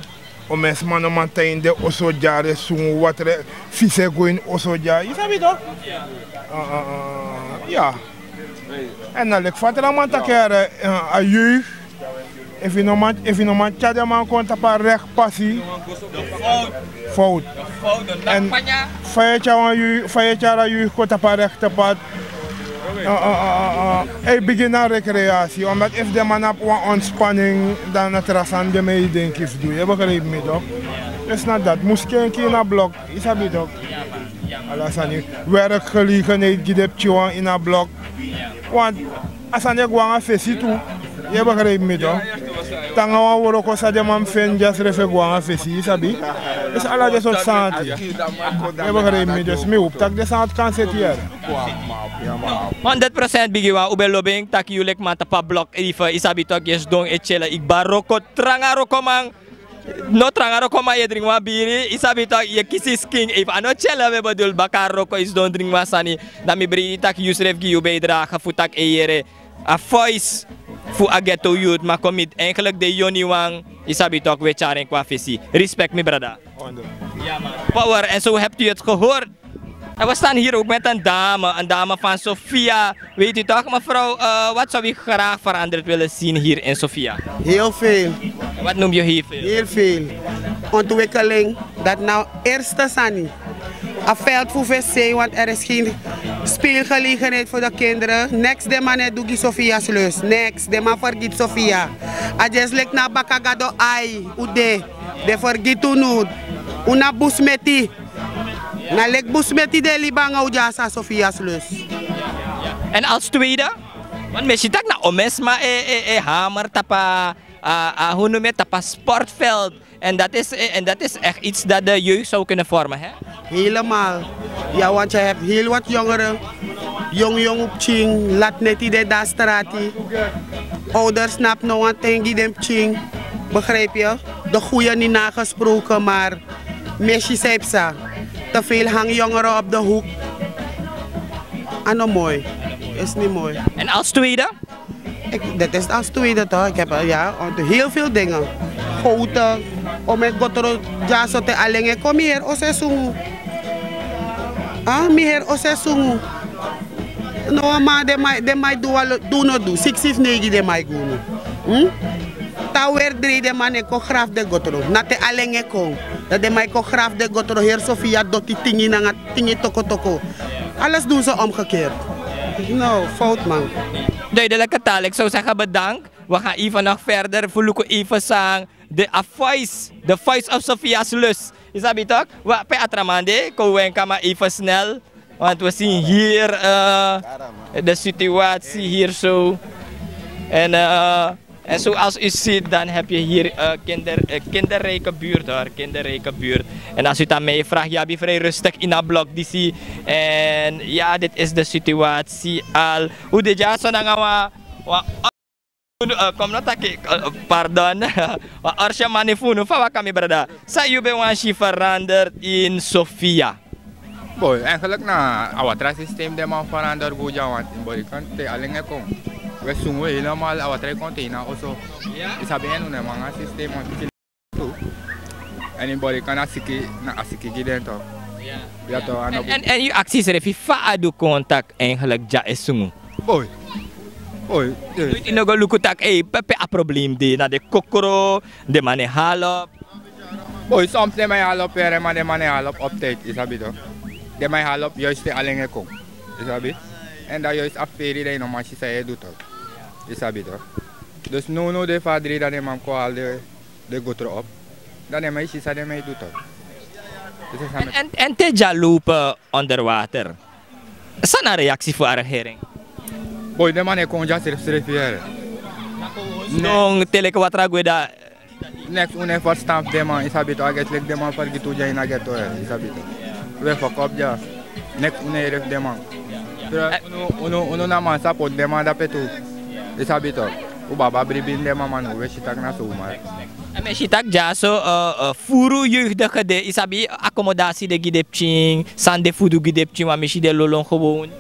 O mensman no man tan ini den oso dya, resun, watra, fisi e go ini oso dya, yu sabi tok. Ya. Èn na leki fa tra man taki, a yui, efu yu no man, efu yu no man tyari den man kon tapu a rekti pasi, fowtu. Èn fa yu e tyari wan yui, fa yu e tyari a yui kon tapu a rekti pasi, e bigin na rekreasi, omdat efu den man abi wan ontspanning, dan na tra sani den man e denki fu du, yu e begrijpi mi tok. Dus na dati mus kenki ini a blok, yu sabi tok. Ala sani, werkgelegenheid gi den pikinwan ini a blok. Want a sani e go nanga fesi tu. Yu e begrijpi mi tok. Te nanga wan wroko san den man mus feni dyasrefi e go nanga fesi, yu sabi. Dus ala den sortu sani. Yu e begrijpi mi, dus mi hopi tak' den sani kan seti yere. Honderd procent bigi wan, un ben lobi en taki yu leki man tapu a blok, efu yu sabi tok, yu e sidon e tyele, yu kba wroko, tranga wrokoman. No tranga wrokoman, yu e dringi wan biri, yu sabi tok, yu e kisi skin, efu a no tyele, we bedul baka wroko, yu sidon dringi wan sani. Dan mi breiti tak' yusrefi gi yu bijdrage fu tak' e yere a voice fu a ghetto youth, ma kon miti eigenlijk den yongu wan, yu sabi tok, we tyari en kon na fesi. Respect mi brada. Power, en zo hebt u het gehoord. En we staan hier ook met een dame, een dame van Sofia. Weet u toch, mevrouw, eh, wat zou u graag veranderd willen zien hier in Sofia? Heel veel. Wat noem je heel veel? Heel veel. Ontwikkeling, dat nou eerste sani. A veld voor V C, want er is geen speelgelegenheid voor de kinderen. Niks den man e du gi Sofia's Lust. Niks. Den man fergiti Sofia. A just leki na baka gado ai, un de. Den fergiti unu. Un na bun smeti. Na leki bun smeti den e libi nanga un dya so na Sofia's Lust. En als tweede? Want mi e si tak' na omensma e, e, e hamer tapu a, a, a, hoe noem je, tapu a sportveld. En dat is, eh, en dat is echt iets dat de jeugd zou kunnen vormen, hè? Helemaal. Ja, want je hebt heel wat jongeren. Yongu yongu pikin, lati neti de na strati. Ouders snapt no wan ten gi den pikin. Begrijp je? De goede niet nagesproken, maar mi e si san e psa. Te veel hangjongeren op de hoek. A no moi. Is niet mooi. En als tweede? Ik, dit is als tweede toch. Ik heb, eh, ja, ont-, heel veel dingen. Goten. O mi e go tron dyaso te alen e kon, mi heri o seizoen. Ah, mi heri o seizoen. No, ma den man, den man e du wan lo-, du no du. Siksi fu neigi den man e go unu. Hm? Te a weri drei den man e kon grafu den go tron. Na te alen e kon. Dan den man e kon grafu den go tron. Heri Sofia doti tingi nanga tingi toko toko. Alles doen ze omgekeerd. No, fout man. Duidelijke taal, ik zou zeggen bedankt. We gaan even nog verder. Fu luku even san de a voice, the voice of Sophia's Lust. Yu sabi tok? We pe a tra man de, kon wenka ma even snel. Want we zien hier, eh, de situatie hier zo. En, eh, en zoals u ziet, dan heb je hier, eh, kinder, eh, kinderrijke buurt, hoor, kinderrijke buurt. En als u het aan mij vraagt, yu abi vrij rustig ini a blok disi. En ja, dit is de situatie al. Un de dyaso nanga wan, wan, eh, kom no taki, eh, pardon. Wan orsi a mani fu unu, fa waka mi brada. San yu ben wani si veranderd in Sofia? Boy, eigenlijk na a watra systeem den man verander go dya, want ini Borikan te alen e kon, we sungu helemaal, a watra e kon te ini a oso. Yu sabi, en un no man nanga systeem, want pikin tu. En ini Borikan na siki, na a siki gi den tok. Ya tok, a no. En, en, en yu aksi yusrefi fa a du kon tak' eigenlijk dya e sungu? Boy. Boy, eh. Yu no go luku tak', eh, pe, pe a probleem de, na den kokro, den man e halen op. Boy, soms den man e halen op, yere, ma den man e halen op op tijd, yu sabi tok. Den man e halen op juist te alen e kon, yu sabi. En dan juist a feri dan yu no man si san yu e du tok, yu sabi tok. Dus nownow de fa a drei dan den man kon halen den go tron op. Dan den man e si san den man e du tok. Dus a san... En, en, en te dya lopen onder water. San na reactie fu a regering? Boy, den man e kon dya srefsrefi, yere. Sidon te leki watra gwe dan. Neks un no e ferstan fu den man, yu sabi tok, a geti leki den man fergiti un dya ini a ghetto, yere, yu sabi tok. We fokop dya. Neks un no e yere fu den man. Unu, unu, unu na man sa poti den man dape tu. Yu sabi tok. Un baba bribi ini den man, ma now we si tak' na so un man. En mi e si tak' dyaso, eh, eh, furu jeugdige de, yu sabi, accommodatie de gi den pikin, san de fu du gi den pikin, wan mi si den lolon gewoon.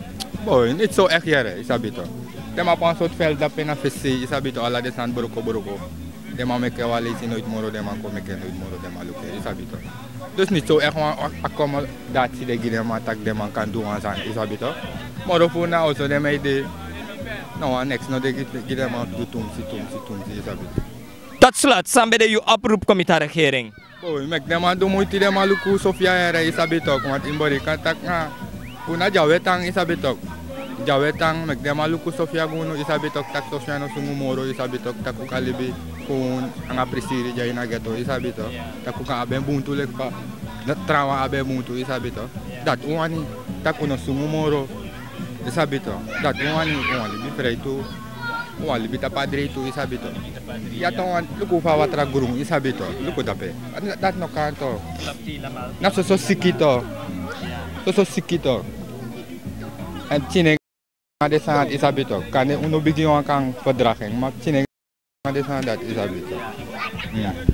Boy, niet zo echt, yere, yu sabi tok. Den man abi wan sortu veld dape na fesi, yu sabi tok, ala den sani broko broko. Den man meki wan leisi noiti moro, den man kon meki noiti moro, den man luku, yu sabi tok. Dus niet zo echt wan accommodatie den gi den man, taki den man kan du wan sani, yu sabi tok. Moro fu na oso den man e de. No wan neks no de gi den man fu du tumsi, tumsi, tumsi, yu sabi tok. Tot slot, san ben de yu oproep kon miti a regering? Bon, yu meki den man du muiti, den man luku Sofia here, yu sabi tok, want in bori kan taki na unu na dyawetan, yu sabi tok. Dyawetan, meki den man luku Sofia gi unu, yu sabi tok, taki Sofia no sungu moro, yu sabi tok, taki un kan libi kon nanga prisiri dya ini a ghetto, yu sabi tok. Taki un kan abi en buntu leki fa trawan abi en buntu, yu sabi tok. Dati un wani, taki un no sungu moro. Yu sabi tok, dati un wani, un wani libi frei tu. Un wani libi tapu a drei tu, yu sabi tok. Ya tok, un wani luku fa watra grun, yu sabi tok. Luku dape. Dati no kan tok. Na soso siki tok. Soso siki tok. Èn tine na den sani dati, yu sabi tok. Kande un no bigin wan kan verdraging, ma tine na den sani dati, yu sabi tok.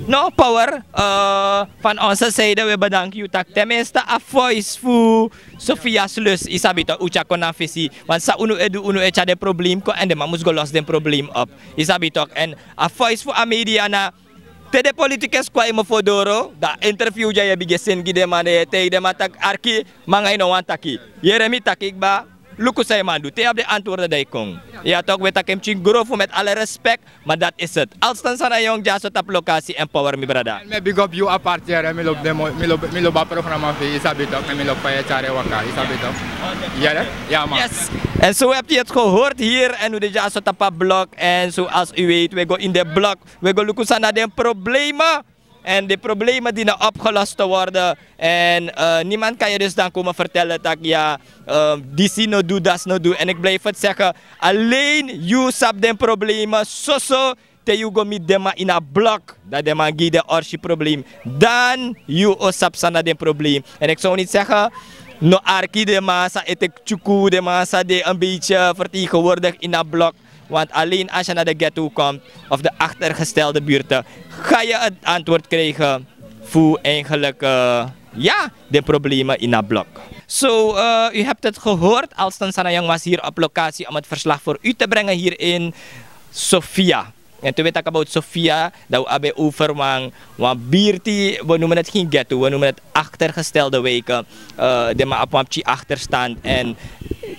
No, Power, eh, van onze zijde we bedanken yu taki ten minste a voice fu Sofia Slus, yu sabi tok, un tyari kon na fesi. Want san unu e du, unu e tyari den probleem kon, èn den man mus go los den probleem op. Yu sabi tok, èn a voice fu a media na te den politikus kon na yu mofo doro, dan interview dya yu e bigin seni gi den man, dan yu e taigi den man taki arki, mi nanga yu no wani taki. Yere mi taki kba, luku san yu man du. Te yu abi den antwoorden dan yu kon. Ya tok, we taki en pikin grofu, met alle respect. Maar dat is het. Alston Sana Young dyaso tapu lokasi èn Power, mi brada. Mi e big up yu apart, yere, mi lobi den mo-, mi lobi, mi lobi a programma fu yu, yu sabi tok, èn mi lobi fa yu e tyari en waka, yu sabi tok. Yere? Ya man. Yes. En zo hebt u het gehoord hier, en u de dyaso tapu a blok, en zoals u weet, we go in de blok, we go luku san na den problemen. En de problemen dienen opgelost te worden. En, eh, niemand kan je dus dan komen vertellen dat, ja, eh, disi no du, dati no du. En ik blijf het zeggen, alleen yu sabi den problemen, soso, te yu go miti den man ini a blok, dan den man gi den orsi probleem. Dan yu o sabi san na den probleem. En ik zou niet zeggen, no arki, den man sa e teki tyuku, den man sa de een beetje vertegenwoordigd ini a blok. Want alleen als je naar de ghetto komt of de achtergestelde buurten, ga je het antwoord krijgen fu eigenlijk, eh, ja, de problemen in dat blok. So, eh, u hebt het gehoord, Alston Sana Young was hier op locatie om het verslag voor u te brengen hier in Sofia. En toen we talk about Sofia, dan we hebben over wan, wan birti, we noemen het geen ghetto, we noemen het achtergestelde wijken. Eh, den man abi wan pikin achterstand. En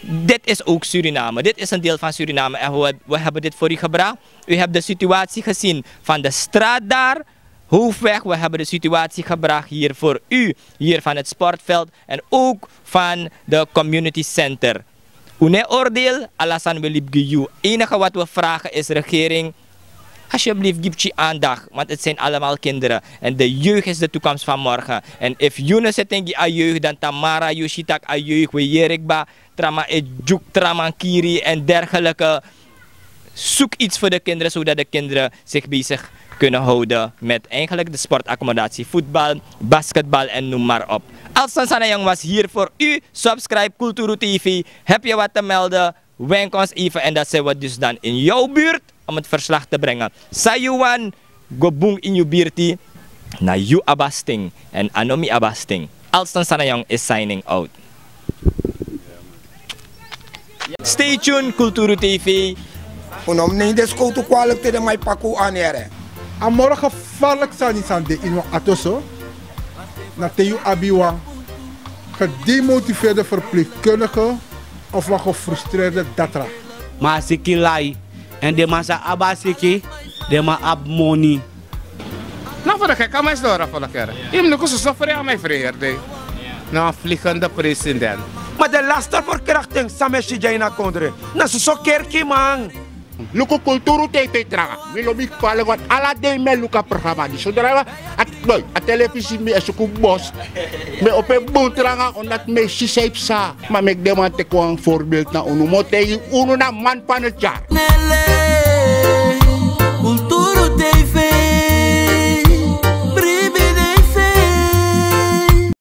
dit is ook Suriname. Dit is een deel van Suriname. En we, we hebben dit voor u gebracht. U hebt de situatie gezien van de straat daar, Hoofdweg. We hebben de situatie gebracht hier voor u, hier van het sportveld en ook van de community center. Un no e oordeel, ala sani we libi gi yu. Enige wat we vragen is, regering, alsjeblieft, gi pikin aandacht, want het zijn allemaal kinderen. En de jeugd is de toekomst van morgen. En efu yu no seti en gi a jeugd, dan tamara yu o si tak' a jeugd, we yere kba, tra man e dyuku tra man, kiri en dergelijke. Zoek iets voor de kinderen, zodat de kinderen zich bezig kunnen houden met eigenlijk de sportaccommodatie, voetbal, basketbal en noem maar op. Alston Sana Young was hier voor u. Subscribe Kulturu T V. Heb je wat te melden? Wenk ons even en dan zijn we dus dan in jouw buurt om het verslag te brengen. San yu wani, go bun ini yu birti, na yu abasting en a no mi abasting. Alston Sana Young is signing out. Stay tuned, Kulturu T V. Un no mus neem den skowtu kwalik te den man e paki un anere. A moro gevaarlijk sani san de ini wan atoso, na te yu abi wan gedemotiveerde verpleegkundige of wan gefrustreerde datra. Ma a siki lai, en den man san abi a siki, den man abi moni. Na fu de keke a man e sidon ora fu de kere. Yu mus luku soso frei a man e frei heri dei. Na wan vliegende president. Ma den laste verkrachting san mi e si dya ini a kondre, na soso kerkiman. Luku Kulturu T V tranga. Mi lobi kpali, want ala dei mi e luku a programma disi. Sodra a, a telefisi, mi e suku bos. Mi e opo en bun tranga, omdat mi e si san yu psa. Ma meki den man teki wan voorbeeld na unu. Mi o taigi unu, na man van het jaar.